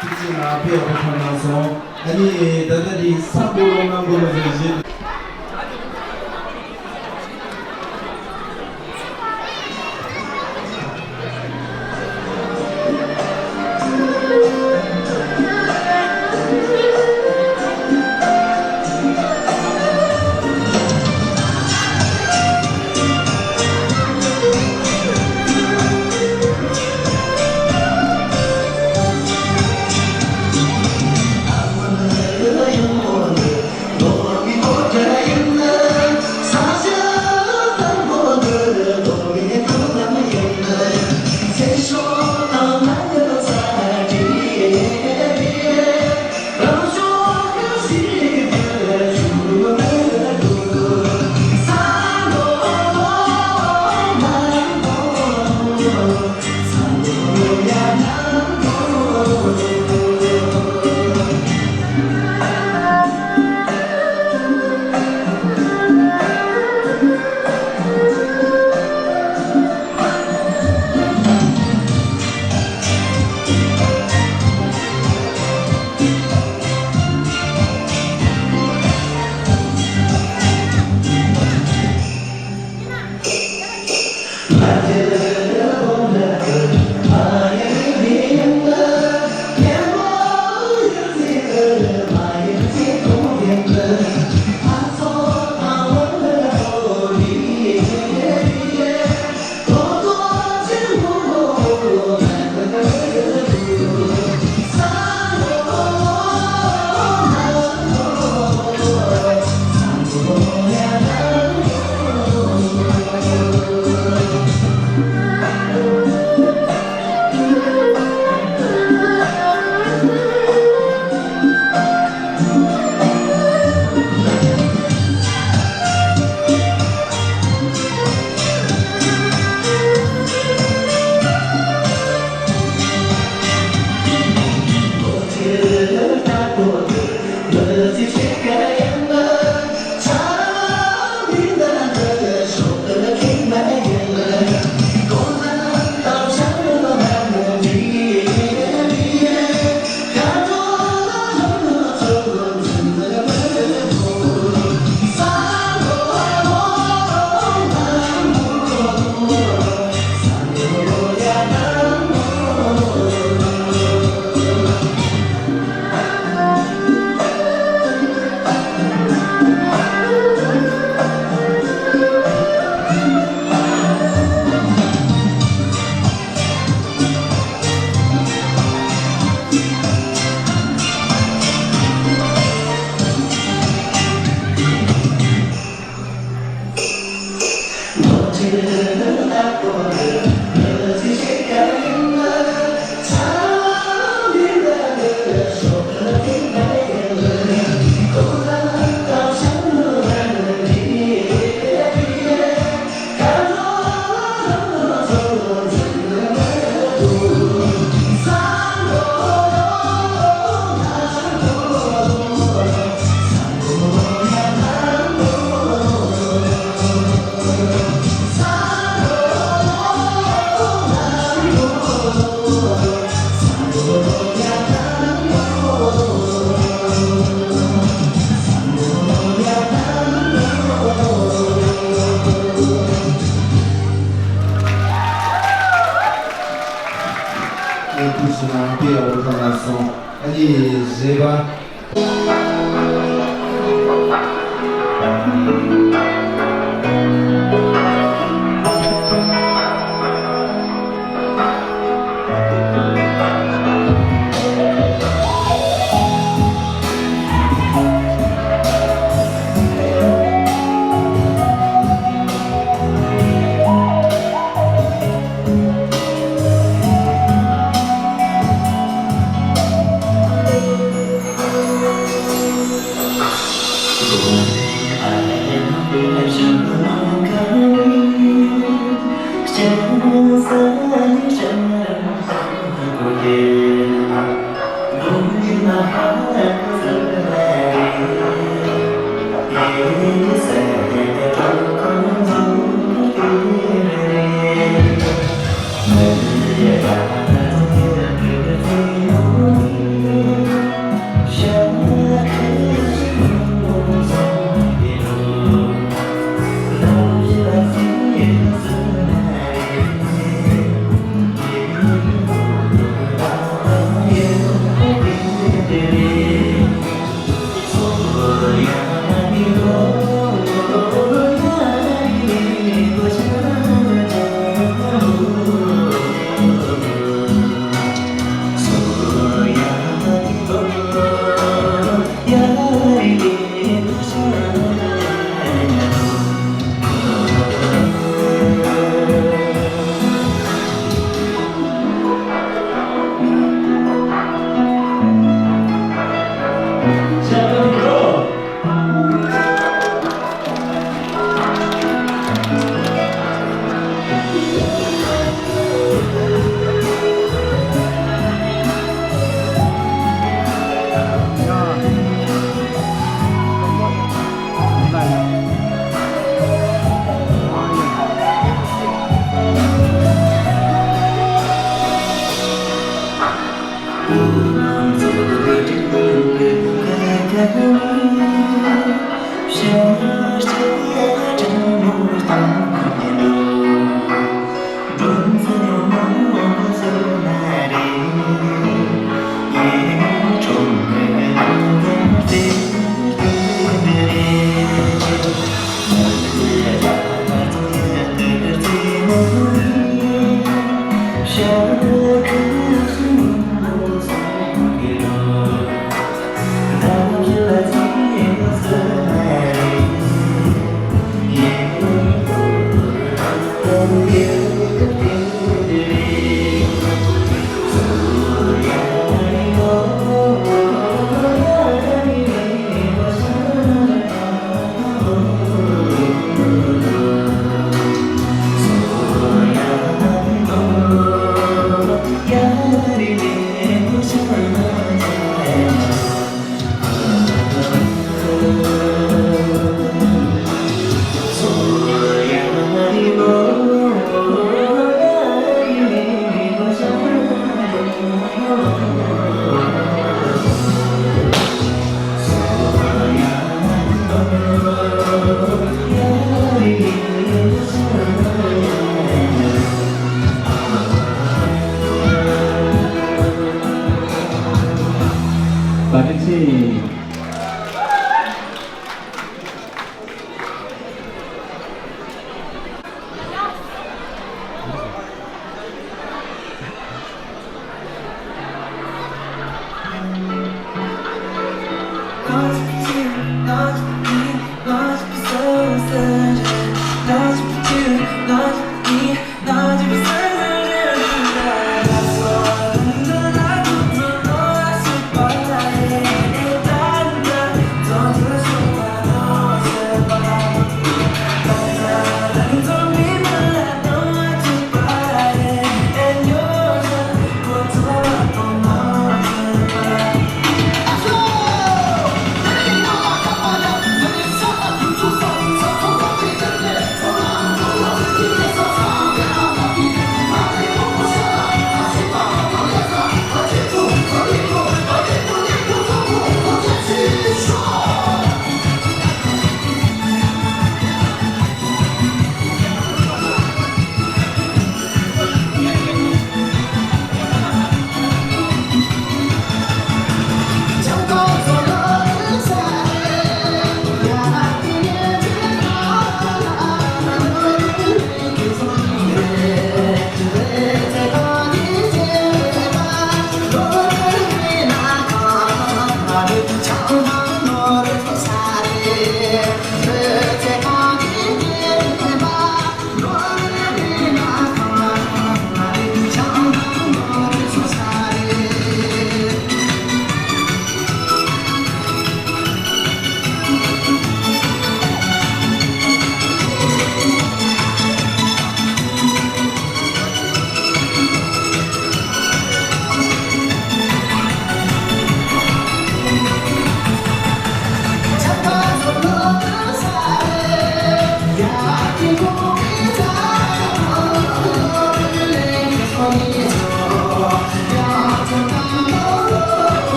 ཐུགས་རྗེ་གནང་། ཕེབས་པ་ཐོན་གནང་སོང་། ཨ་ནི་ད་ལྟ་འདི་ས་འགོ་ལོ་ནང་འགོ་ལོ་ཟེར་བཞིན། ཁྱེད་ཚོ་ནང་པའི་འོ་ཐོག་ན་སོང་། ཨ་ནི་བཟོད་པ།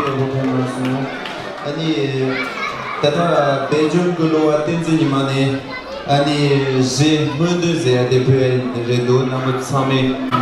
ཨ་ནི་ད་ལྟ་སྦེལ་ཇམ་གྱི་གླུ་བ་བསྟན་འཛིན་ཉི་མ་ནས་ཨ་ནི་གཞས་སྨོན་འདུན་ཟེར་ཡ་དེ་ཕུལ་ཡ་རེད་འདུག་རྣམ་པ་ཚང་མས།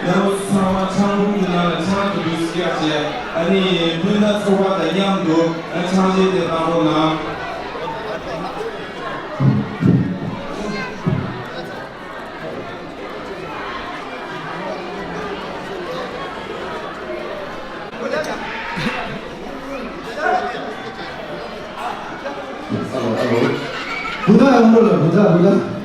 ཡང་ཚང་མ་ཆང་འབུམ་གྱི་ནང་ལ་ཆང་དུ་དུ་སྐྱག་བྱས། ཨ་ནི་སྤུན་ཟླ་ཚོགས་པ་དང་མཉམ་དུ་ཨ་ཆང་བཞེས་ཏེ་བཏང་རོགས་གནང་། ཨ་ལོ། ཨ་ལོ། བུ་ད་ཡོང་རོགས་ལ། བུ་ད། བུ་ད།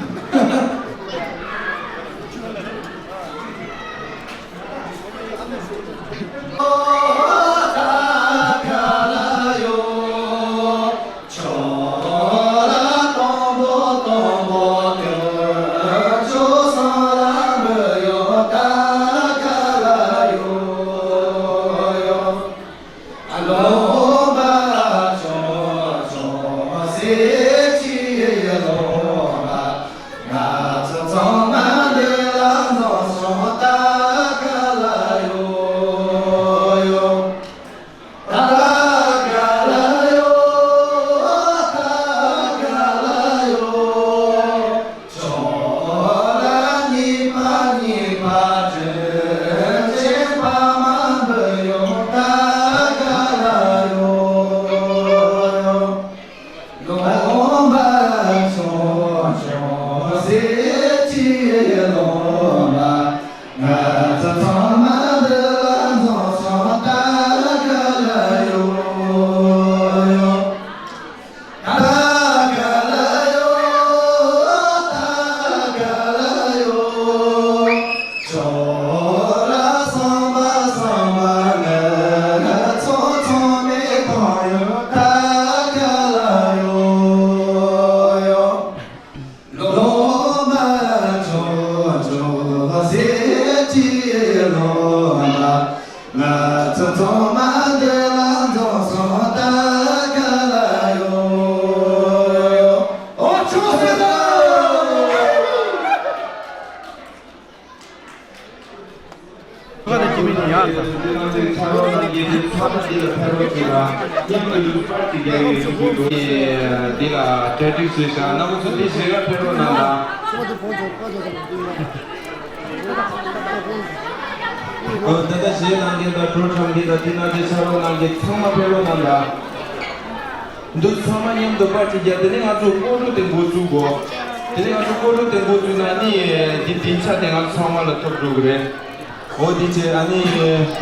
འདི་ལ་གྲ་སྒྲིག་བྱས་ཤག་རྣམ་པ་ཚོ་འདི་བཞེས་ཁར་ཕེབས་རོགས་གནང་དང་། ཨོ། ད་ལྟ་གཞས་གནང་མཁན་དང་བྲོ་འཁྲབ་མཁན་དང་དེ་ནང་བཞིན་ཕྱག་རོགས་གནང་མཁན་ཚང་མ་ཕེབས་རོགས་གནང་དང་། འདི་ཚང་མ་མཉམ་དུ་པར་ཅིག་རྒྱབ། དེ་ནས་ང་ཚོ་སྐོར་བྲོ་དེ་འགོ་བཙུགས་དགོས། དེ་ནས་ང་ཚོ་སྐོར་བྲོ་དེ་འགོ་བཙུགས་ན་ནི་འདི་སྡིངས་ཆ་དེ་ང་ཚོ་ཚང་མ་ལ་ཐོབ་འགྲོ་གི་རེད། འོ་དེ་བྱས། ཨ་ནི་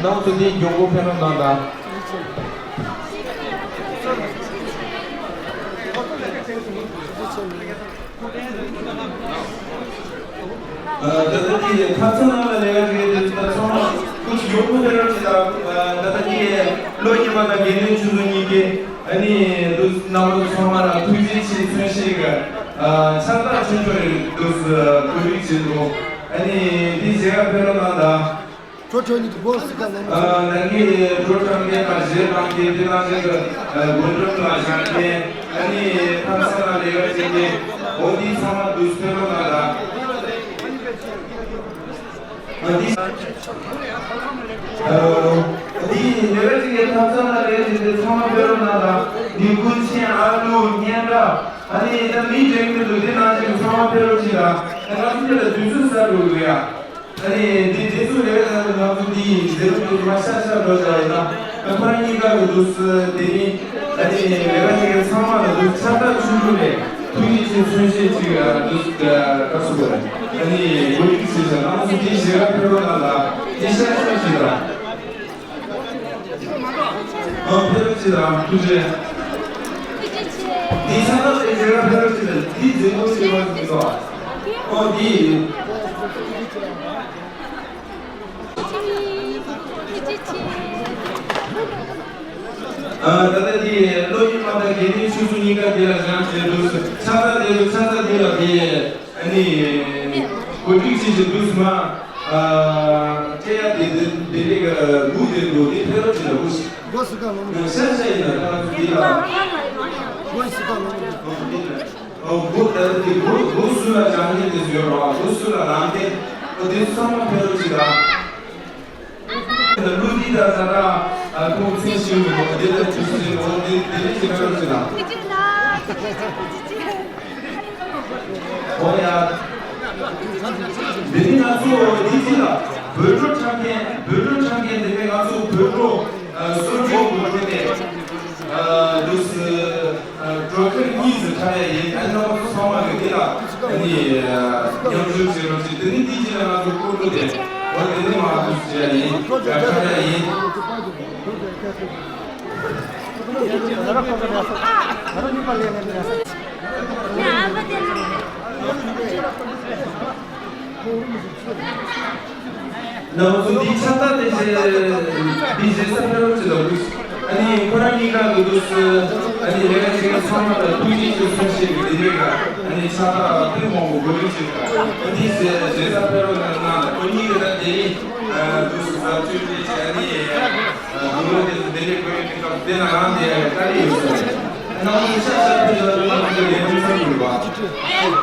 རྣམ་པ་ཚོ་འདི་མགྱོགས་པོ་ཕེབས་རོགས་གནང་དང་། ད་ལྟ་འདི་ཐབ་ཚང་ནང་ལ་ལས་ཀ་བྱེད་མཁན་དེ་ཚོ་ཚང་མ་སྐུ་མཁྱེན་མགྱོགས་པོ་ཕེབས་རོགས་བྱེད་དང་། ད་ལྟ་འདི་བློ་མཉེས་པ་དང་རྒན་ལགས་ཆུང་ཆུང་གཉིས་ཀྱིས་ཨ་ནི་འདི་རྣམ་པ་ཚོ་ཚང་མ་ལ་ཐུགས་རྗེ་ཆེ་མཚོན་བྱེད་ཀྱི་ཕྱག་རྟགས་ཆུང་ཆུང་རེ་འདི་གོ་སྒྲིག་བྱེད་འདུག་ཨ་ནི་འདི་མཇལ་ཁ་ཕེབས་རོགས་གནང་དང་། བྲོ་འཁྲབ་མཁན་དེ་སྒོ་ཟུར་ཁ་ལ། ཨ། ད་གིན་བྲོ་འཁྲབ་མཁན་དང་གཞས་བཏང་མཁན་དེ་ནང་བཞིན་དུ་སྒོ་འགྲམ་ལ་བཞག་མཁན། ཨ་ནི་ཐབ་ཚང་ལ་ལས་ཀ་བྱེད་མཁན། འོ་འདི་ཚང་མ་འདུག་སེ་ཕེབས་རོགས་གནང་དང་། ཨ་འདི། ཨ་འདི་ལས་ཀ་བྱེད་མཁན་ཐབ་ཚང་ལ་ལས་ཀ་བྱེད་མཁན་ཚང་མ་ཕེབས་རོགས་གནང་དང་། འདི་ཀུན་མཁྱེན། ཨ་ལུ། སྙན་གྲགས། ཨ་ནི་ད་མིང་འདྲེན་གྱི་འདུག་དེ་ནང་བཞིན་ཚང་མ་ཕེབས་རོགས་གྱིས་དང་། ཨ་ང་ཚོ་འདི་ལ་དུས་ཚོད་ཟ་འགྲོ་གི་འདུག་ཡ། ཨ་ནི་འདི་དེ་ཚོ་ལས་ཀ་ང་ཚོ་འདི་ཡིན་ཟེར་བ་དེ་མ་ཤ་ཤ་འགྲོ་བཞག་ཡིན་ན། ཨ་ཁོ་རང་གཉིས་ཀ་གི་འདུག་སེ་དེ་ནི། ཨ་ནི་ལས་ཀ་བྱེད་མཁན་ཚང་མ་ལ་འདུག་ཕྱག་རྟགས་ཆུང་ཆུང་ནས་ཐུགས་རྗེ་ཆེ་མཚོན་བྱེད་ཅིག་འདུག་སེ་ག་སུ་གོ་རེད། ཨ་ནི་གོ་སྒྲིག་བྱས་ཤག་རྣམ་པ་ཚོ་འདི་མཇལ་ཁ་ཕེབས་རོགས་གནང་དང་། འདི་ཤ་ཤ་ཞིག་དང་། ཨ་ཕེབས་རོགས་གྱིས་དང་། ཐུགས་རྗེ་ཆེ། འདི་ཕྱག་རྟགས་དེ་མཇལ་ཁ་ཕེབས་རོགས་གྱིས་དང་། འདི་མཛད་སྒོ་ཞིག་ཡོད་མི་འདུག་ཨོ་འདི། ཨ་ད་ལྟ་འདི་བློ་ཡིད་མ་དང་དགེ་འདུན་ཆོས་སྲུང་གཉིས་ཀ་འདི་ལ་བཞེངས་བྱས་འདུག་ཕྱག་རྟགས་དེ་ཚོ་ཕྱག་རྟགས་འདི་ལ་དེ། ཨ་ནི་གོ་སྒྲིག་བྱེད་བཞིན་འདུག་སེ་མ། ཨ་སྤྲད་ཡ་དེ་དེ་དེ་རེད། ག་སྒུག་བསྡད་འདུག་དེ་ཕེབས་རོགས་བྱེད་དང་། སྒོ་སུ་ག་ལོང་། ཤ་ཤ་ཡིན་ན་ད་འདི་ལ། སྒོ་སུ་ག་ལོང་། ཨོ་སྒོ་ད་དེ་སྒོ་སྒོ་སུ་ལ་བཞག་མཁན་དེ་ཚོ་ཡོད་རེད་པ། སྒོ་སུ་ལ་ལངས་ཏེ། ཨོ་དེ་ཚང་མ་ཕེབས་རོགས་བྱེད་དང་། ད་ལུ་འདི་ད་ད་ད་ཁོང་མཚན་ཞུ་མི་འདུག་དེ་ལ་དུས་ཚོད་ཅིག་འོང་། དེ་དེ་རིང་ཞིག་ཕེབས་རོགས་བྱེད་དང་། ཨོ་ཡ། འདི་ནི་ང་ཚོ་འདི་ཅི་ལ། འབོད་སྒྲ་འཁྲབ་མཁན། འབོད་སྒྲ་འཁྲབ་མཁན་དེ་ནས་ང་ཚོ་འབོད་སྒྲ་སོར་ཆུད་དུ་འགྲོ་ནས་འདུག་སེ་འགྲོ་ཁྱེར་གཉིས་སུ་འཁྲབ་ཡ་ཡིན། ཨ་ནི་ང་ཚོ་ཚང་མ་གི་འདི་ལ་ཨ་ནི་མཉམ་ཞུགས་བྱེད་རོགས་བྱེད། དེ་ནི་འདི་རྗེས་ལ་ང་ཚོ་སྐུ་འགྲོ་དེ་འོ་དེ་ནི་མ་འདུག་བྱེད་ཡ་ཡིན། འཁྲབ་ཡ་ཡིན། ང་ཚོ་འདི་ཕྱག་རྟགས་དེ་བཞེས། འདི་བཞེས་ས་ཕེབས་རོགས་བྱེད་དང་། ཨ་ནི་ཁོ་རང་གཉིས་ཀ་གི་འདུག་སེ་ཨ་ནི་ལས་ཀ་བྱེད་མཁན་ཚང་མ་ལ་ཐུགས་རྗེ་ཆེ་གསུངས་བཞེས་པའི་དེ་འདྲའི་ཀ་ཨ་ནི་ཕྱག་རྟགས་ཕེབས་མང་པོ་གོ་སྒྲིག་བྱེད་ཀ་ཨ་ནི་བཞེས་ས་ཕེབས་རོགས་གནང་། ཁོ་གཉིས་ཀ་ད་དེ་རིང་འདུག་སེ་ཟ་བཅུད་སྤྲད་བྱས་ཨ་ནི་དགུང་ལོ་དེ་ཚོ་དེ་འདྲའི་གོ་ཡོད་དེ་སྐབས་དེ་ན་རང་དེ་ལྟ་རེ་ཡོད་ས་རེད། ཨ་ནི་ང་ཚོ་ཤ་ཤ་ཕེབས་ས་ལ་ང་ཚོ་ལས་མི་ཚང་གི་རེད་པ།